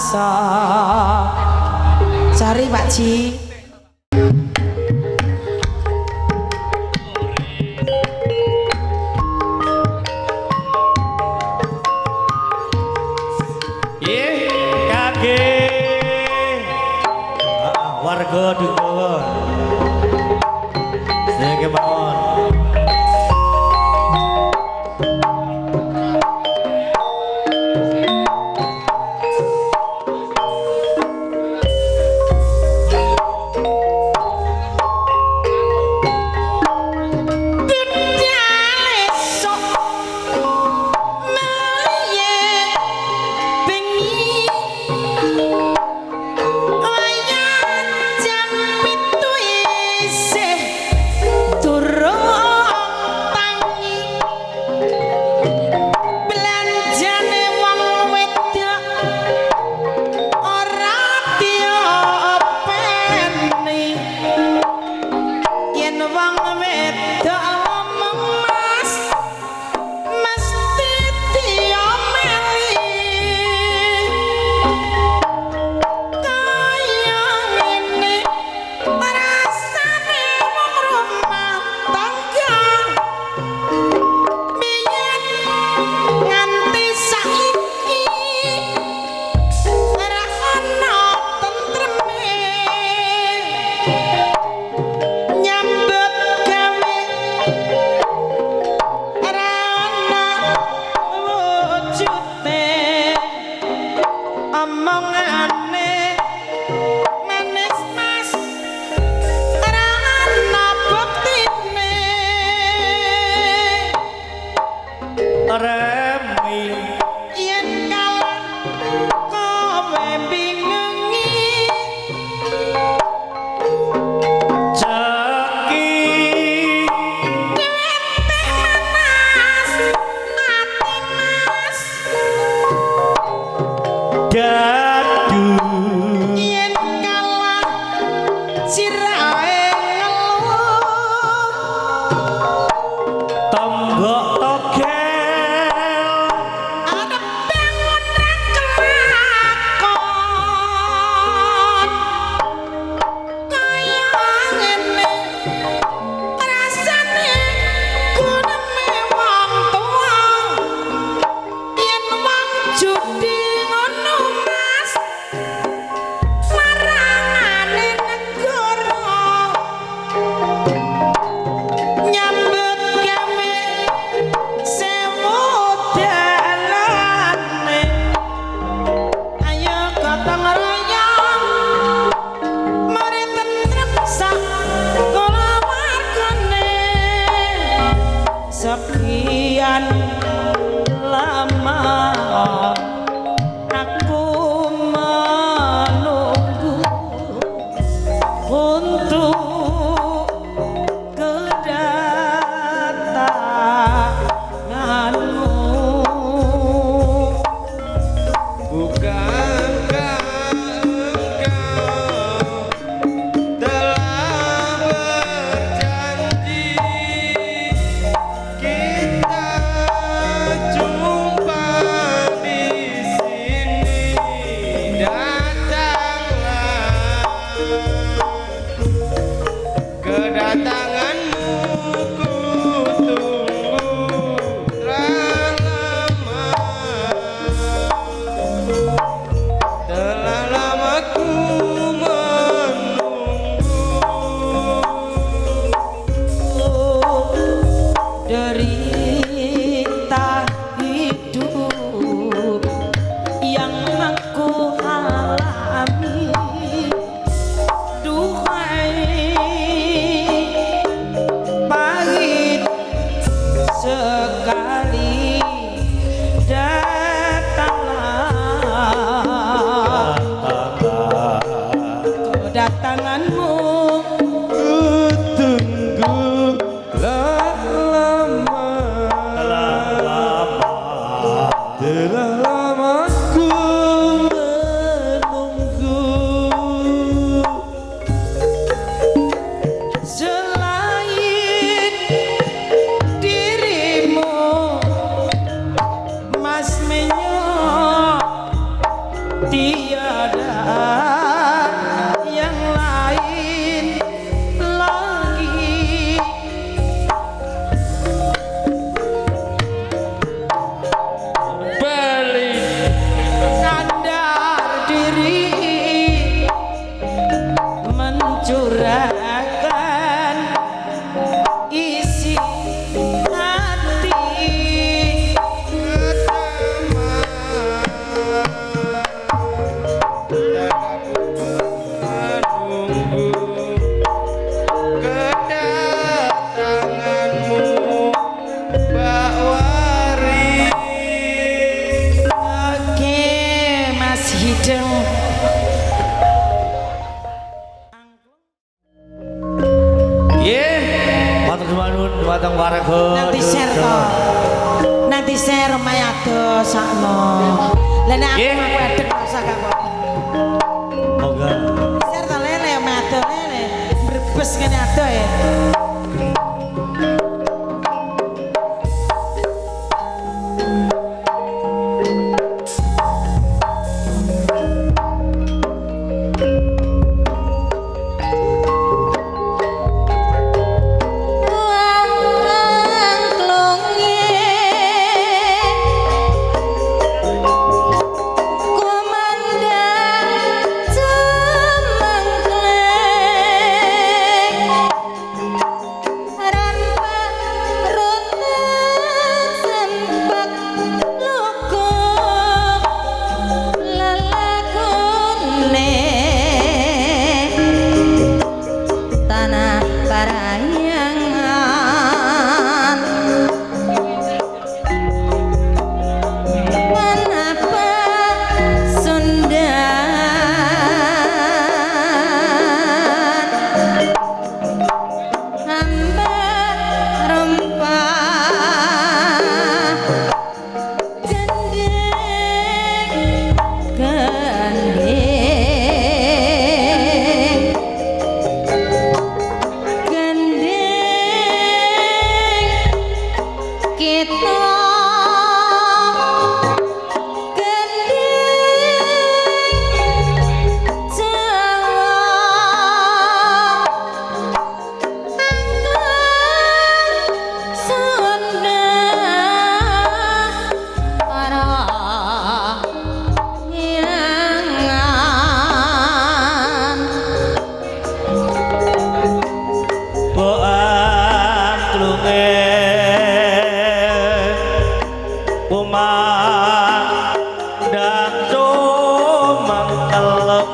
rasa. Sorry Pak Ji. Nggih, kangge warga Dukowo. Sedaya kemawon. Sekian lama aku menunggu untuk kedatanganmu. Bukankah Tiada yang lain lagi. Bali. Sandar diri mencurahkan isi hati. Menunggu kedatanganmu, Mbak Wari. Oke, Mas Hideng. Nggih. Matur nuwun dumateng warga. Nanti share to. Nanti share omahe ado sakno. Lah nek aku Nggih. aku adek ora usah gak apa. Monggo. Share to lele omahe ado lele. Brebes ngene ado ya. Tanah Parayangan. Kenapa Sundan hamba rempah gendeng gendeng gendeng kita gendeng Jawa angklung Sunda Parayangan. Mbok angklunge kumandang sumangkelep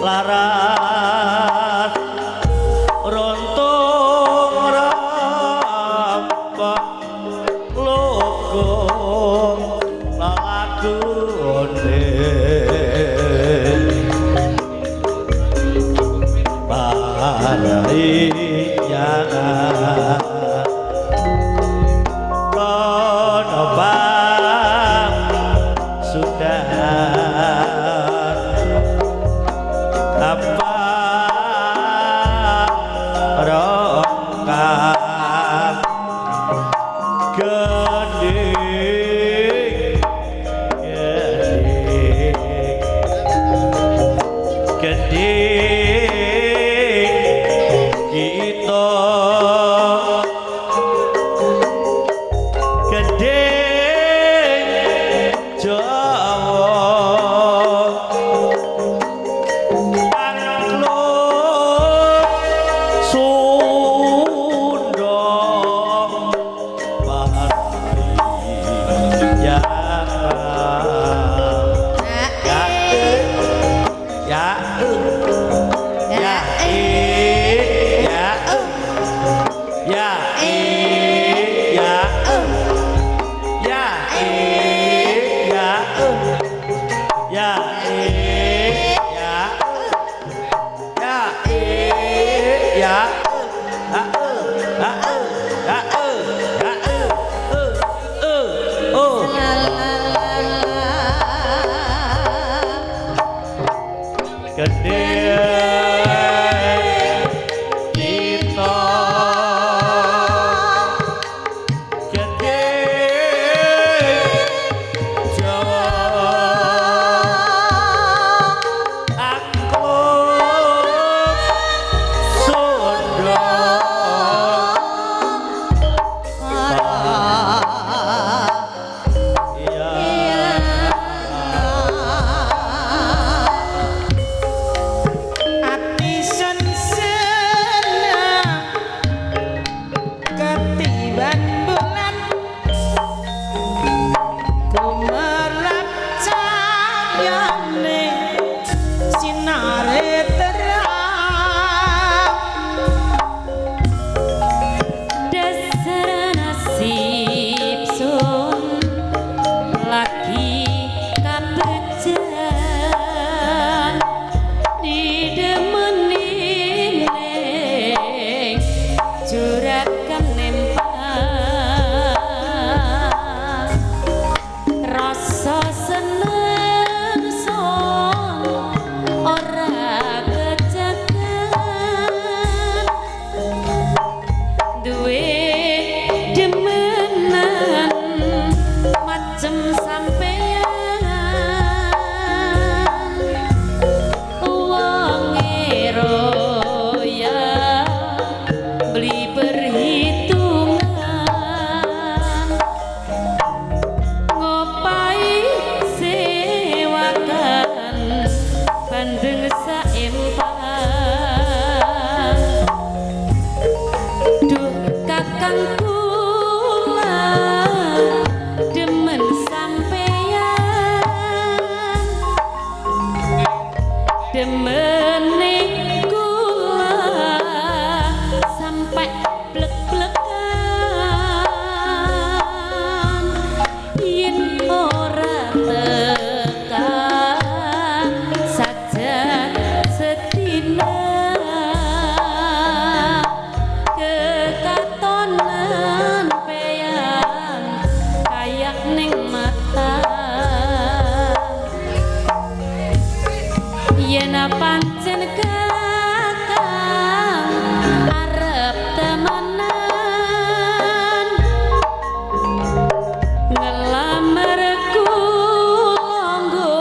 laras runtung rampak lugung lagune Parayangan kono bang sudah apa rongkang gending gending gending kita gending Jawa angklung Sunda Parayangan. Ya ya ya i ya ya i ya ya i ya ya i ya ya i ya ha ha ha ha e e o. La la la la. Gendeng kita gendeng Jawa. Demene kula sampai blek-blekan yen ora teka saja sedina kekatonan peyan kayak ning mata yen pancen kakang arep temenan ngelamar kula nggo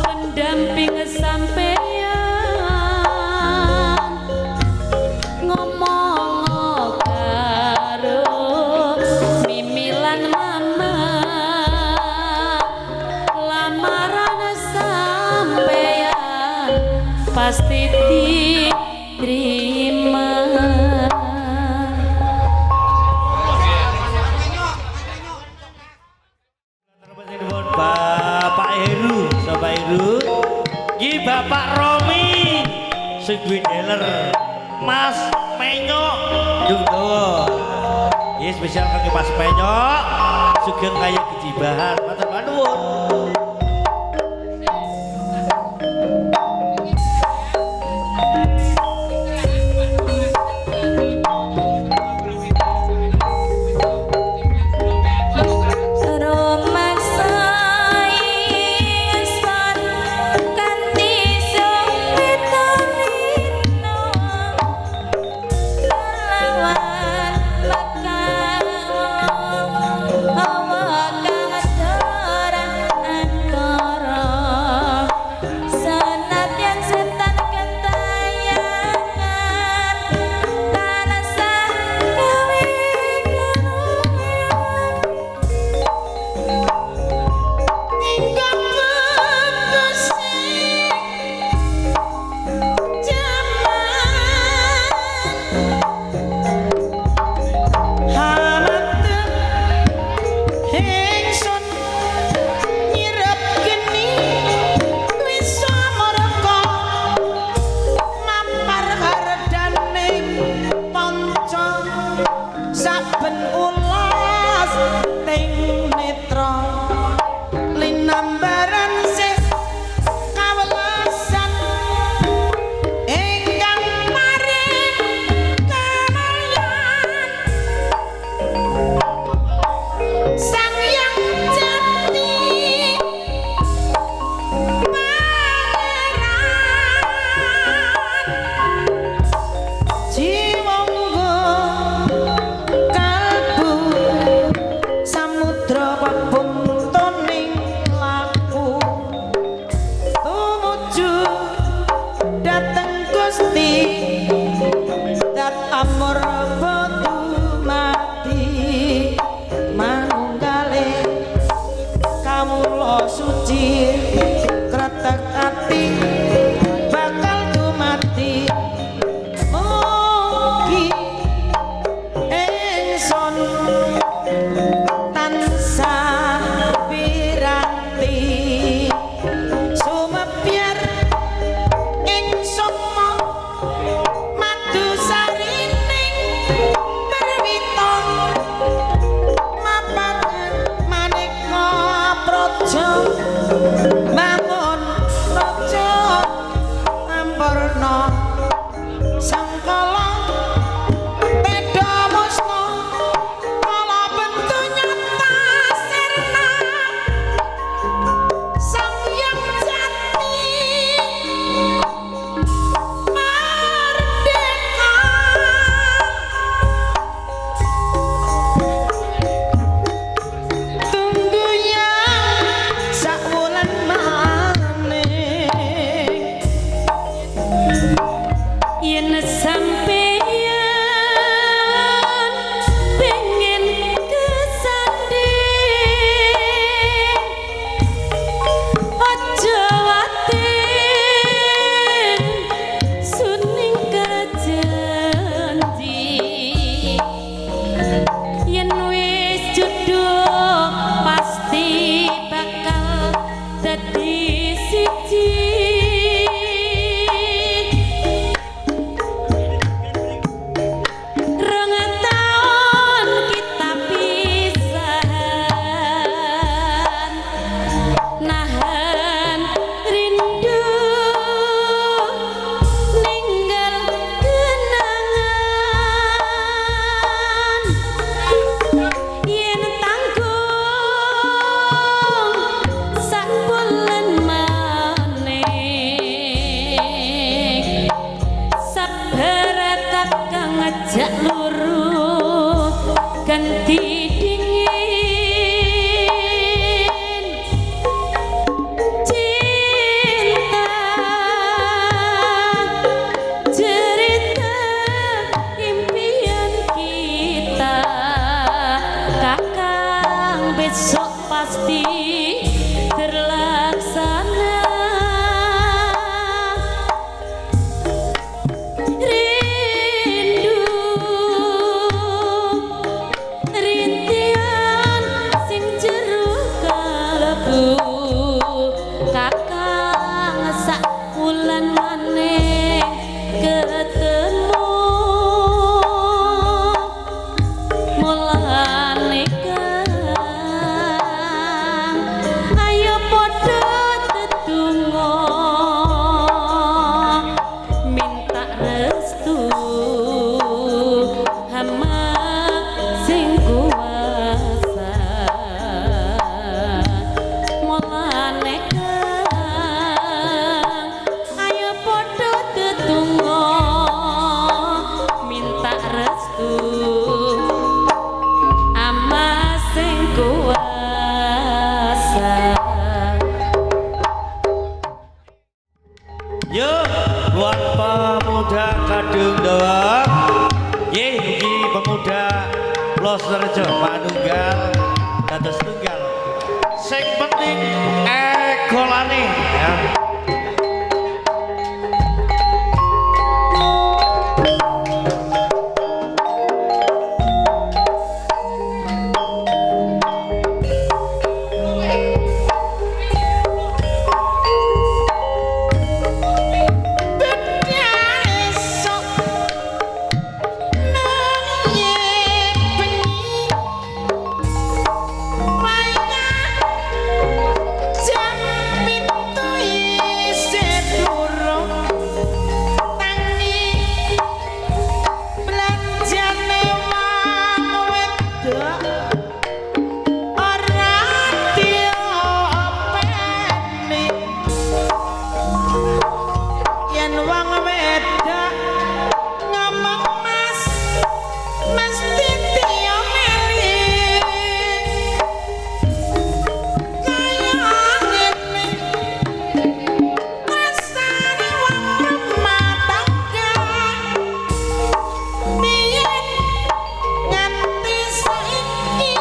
pendamping sampeyan ngomong karo mimilan mama lamaran sampeyan pasti diterima. Bapak Heru, Bapak Heru. Iki Bapak Romi sing duwe dealer. Mas Menyok Dung Dawa. Iki spesial kangge Mas Menyok sugeng kaya kejibahan. Matur nuwun. Rumaksa ingsun kanthi suwitanina kelawan mekah awa kang doran antara senadyan setan kentayangan tansah gawe kaluwihan. Hingga bebesing jaman hamatep ingsun nyirep geni wisa murka mampar hardane panca saben ulas ting netra linambaran sih kawelasan ingkang paring kamalyan Sang Hyang Jati Pangeran Jiwangga kalbu samudra pepuntuning laku tumuju dhateng Gusti dat amur dumadi manunggale kawula suci kretek ati bakal dumadi mugi ingsun tansah piranti sumebyar ing sukma madu sarining perwita mapan maneka praja bangun raja ampurna sangkala tedha musna kala bentu nyata sirna Sang Hyang Jati Merdeka. Tunggu yang sakwulan maneh yen sampeyan pengen kesanding aja watir suning janji yen wis jodoh pasti bakal dadi siji. Sak wulan maneh ketemu mulane kang ayo padha tetunggo minta restu hama sing kuasa mulane kang ayo padha tetunggo minta restu ama sing kuasa. Yo, buat pemuda Kadung Dawa. Ye, ugi pemuda Plosorejo manunggal dados tunggal. Sing penting ekolane ya. Esok nang bengi wayah jam 7 isih durung tangi belanjane wong wedok ora diopeni yen wong wedok ngomong mas mesti diomeli kaya ngene rasane wong rumah tangga biyen nganti saiki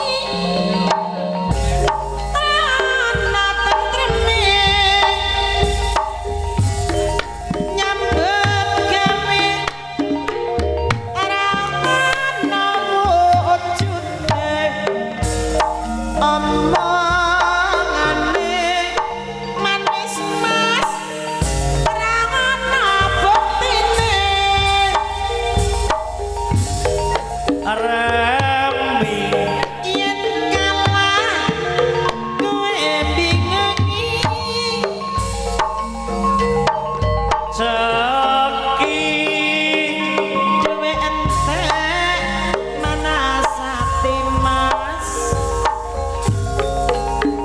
ana tentreme nyambut gawe ora ana wujude omongane manis mas ora ana buktine. Remi Yen kalah kowe bingungi ceki duwe entek manasate mas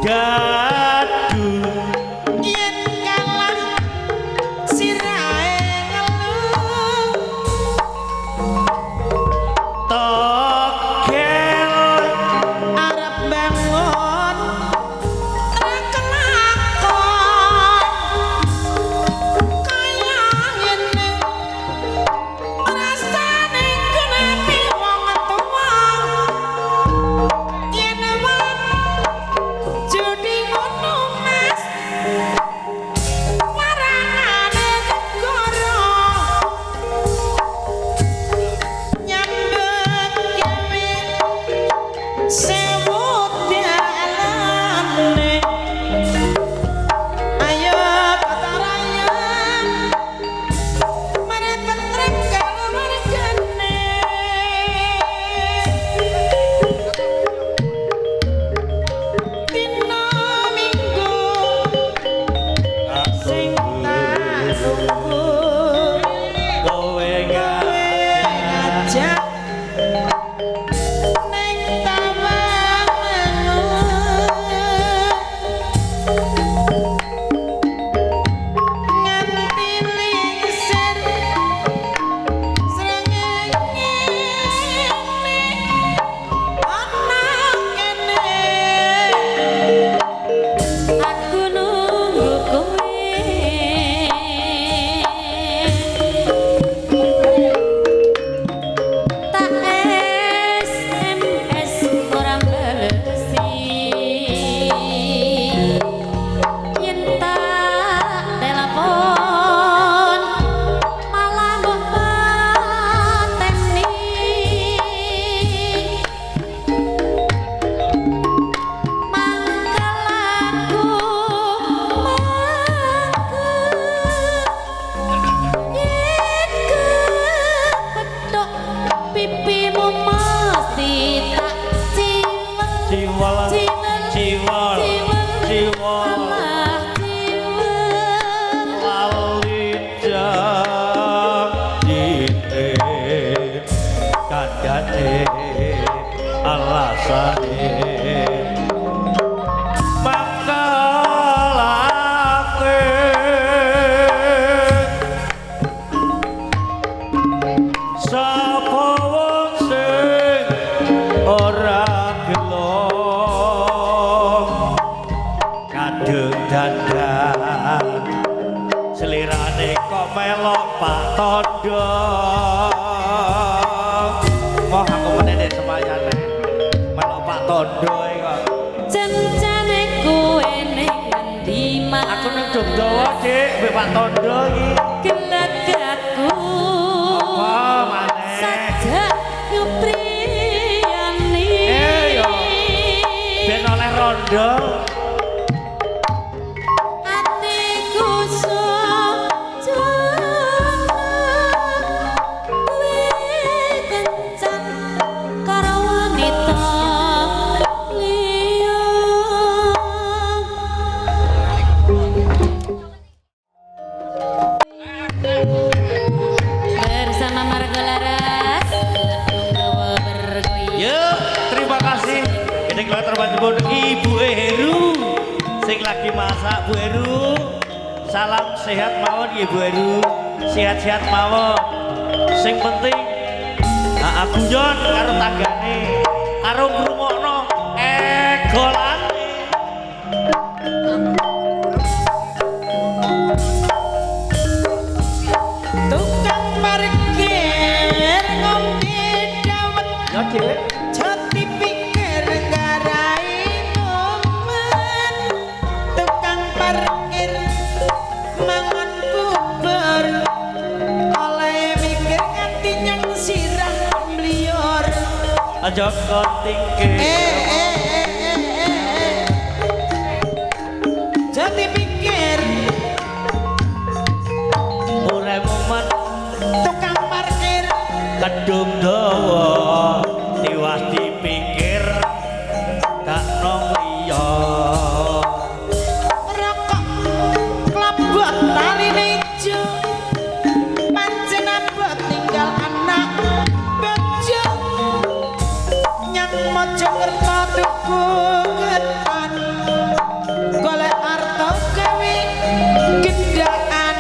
dadu yen kalah sirahe ngelu togel arep bangun ra kelakon kaya ngene rasane kenepi wong tuwa yen wong judi ngono mas warangane negara nyambut gawe sewu dalane ayo kota raya mari tentrem kaluwargane dina minggu sing tak tunggu kowe kowe ngajak ngajak ning Tawangmangu nganti lingsir srengenge ana kene. Aku nunggu kowe. rasane mangkelake sapa wong sing ora gelo kadung dandan selirane kok melok Pak Tondo. Moh aku menene semayane melok Pak Tondo iki kok. Cencane kowe ning ngendi mas? Aku nang Jogja, Dik, mbek Pak Tondo iki. Gelagatku Apa maneh? Sajak nyupriyani. Eh, yo. Ben oleh rondo. Atiku sojana kowe kencan karo wanita liya. Bersama Margo Laras, Dawa bergoyang. Yuk, terima kasih. Ini kula terbantu Ibu Heru sing lagi masak. Bu Heru, salam sehat mawon ya Bu Heru. Sehat-sehat mawon. Sing penting guyon karo tanggane, karo ngrungokno egolane. Tukang parkir ngombe dawet. Ya, Dik. Jati pikir ngarai momen. Tukang parkir mangan bubur oleh mikir nganti nyang sirah mliyor. Aja kok tingkir. Eh eh eh eh eh. Jati pikir Ora momen tukang parkir kedung dawa tiwas dipikir gak nong liya. Rokok klabot taline ijo pancen abot tinggal anak bojo nyang Mojokerto tuku ketan golek arta gawe gendaan.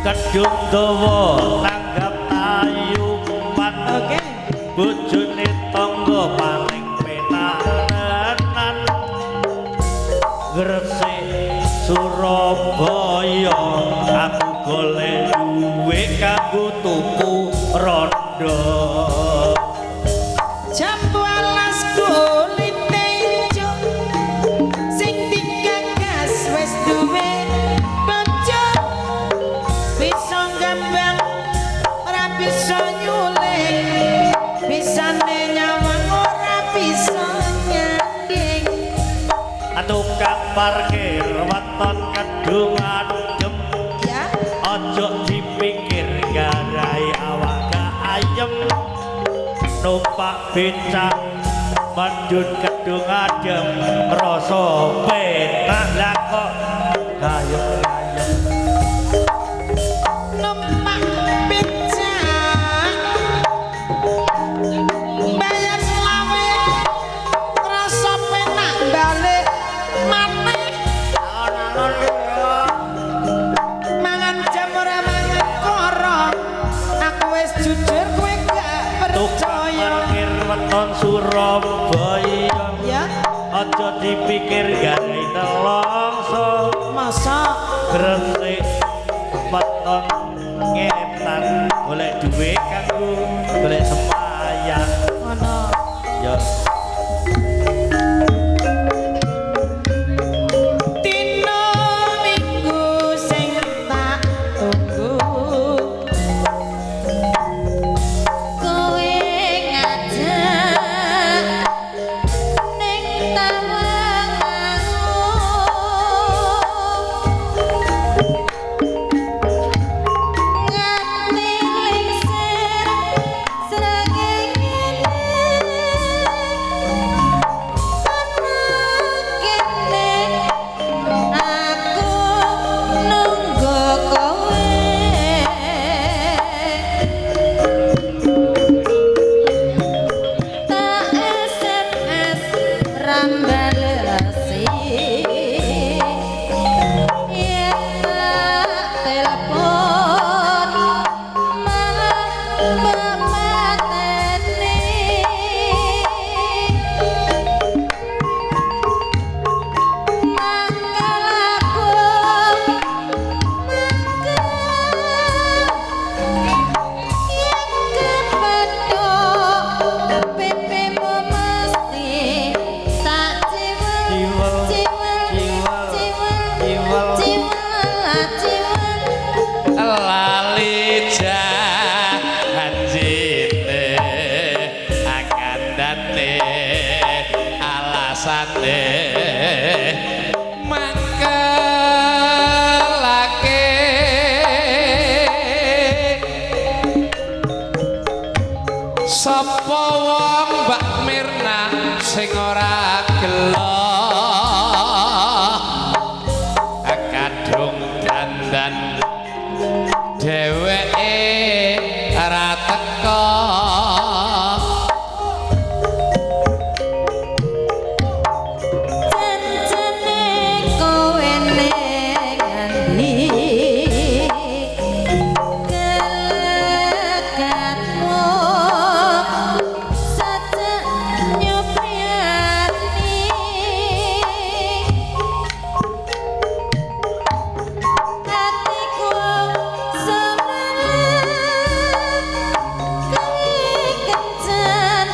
Kedung dawa tanggap tayupan. Oke. Bojone tangga paling penarenan Gresik Surabaya aku golek duwe kanggo tuku rondo. Jambu alas kulite ijo sing digagas wis duwe bojo bisa gambang ora bisa nyuling bisane nyawang ora bisa nyanding. Tukang parkir weton kedung adem Ya. ojo dipikir garai awak gak ayem numpak becak mandun kedung adem rasa penak lah kok gayeng-gayeng. Numpak becak bayar selawe rasa penak balik maneh mangan jam ora mangan koro aku wis jujur kowe gak Tukang percaya. parkir weton Surabaya Ya. ojo dipikir garai nelongso Masa Gresik weton ngetan golek duwe kanggo golek semayan. Ngono. Ya. Dina minggu sing tak tunggu kowe ngajak ning Tawangmangu nganti lingsir srengenge. Dandan dheweke ora teka. Janjane kowe ning endi gelegatmu sajak nyopriati atiku semelah kawe kencan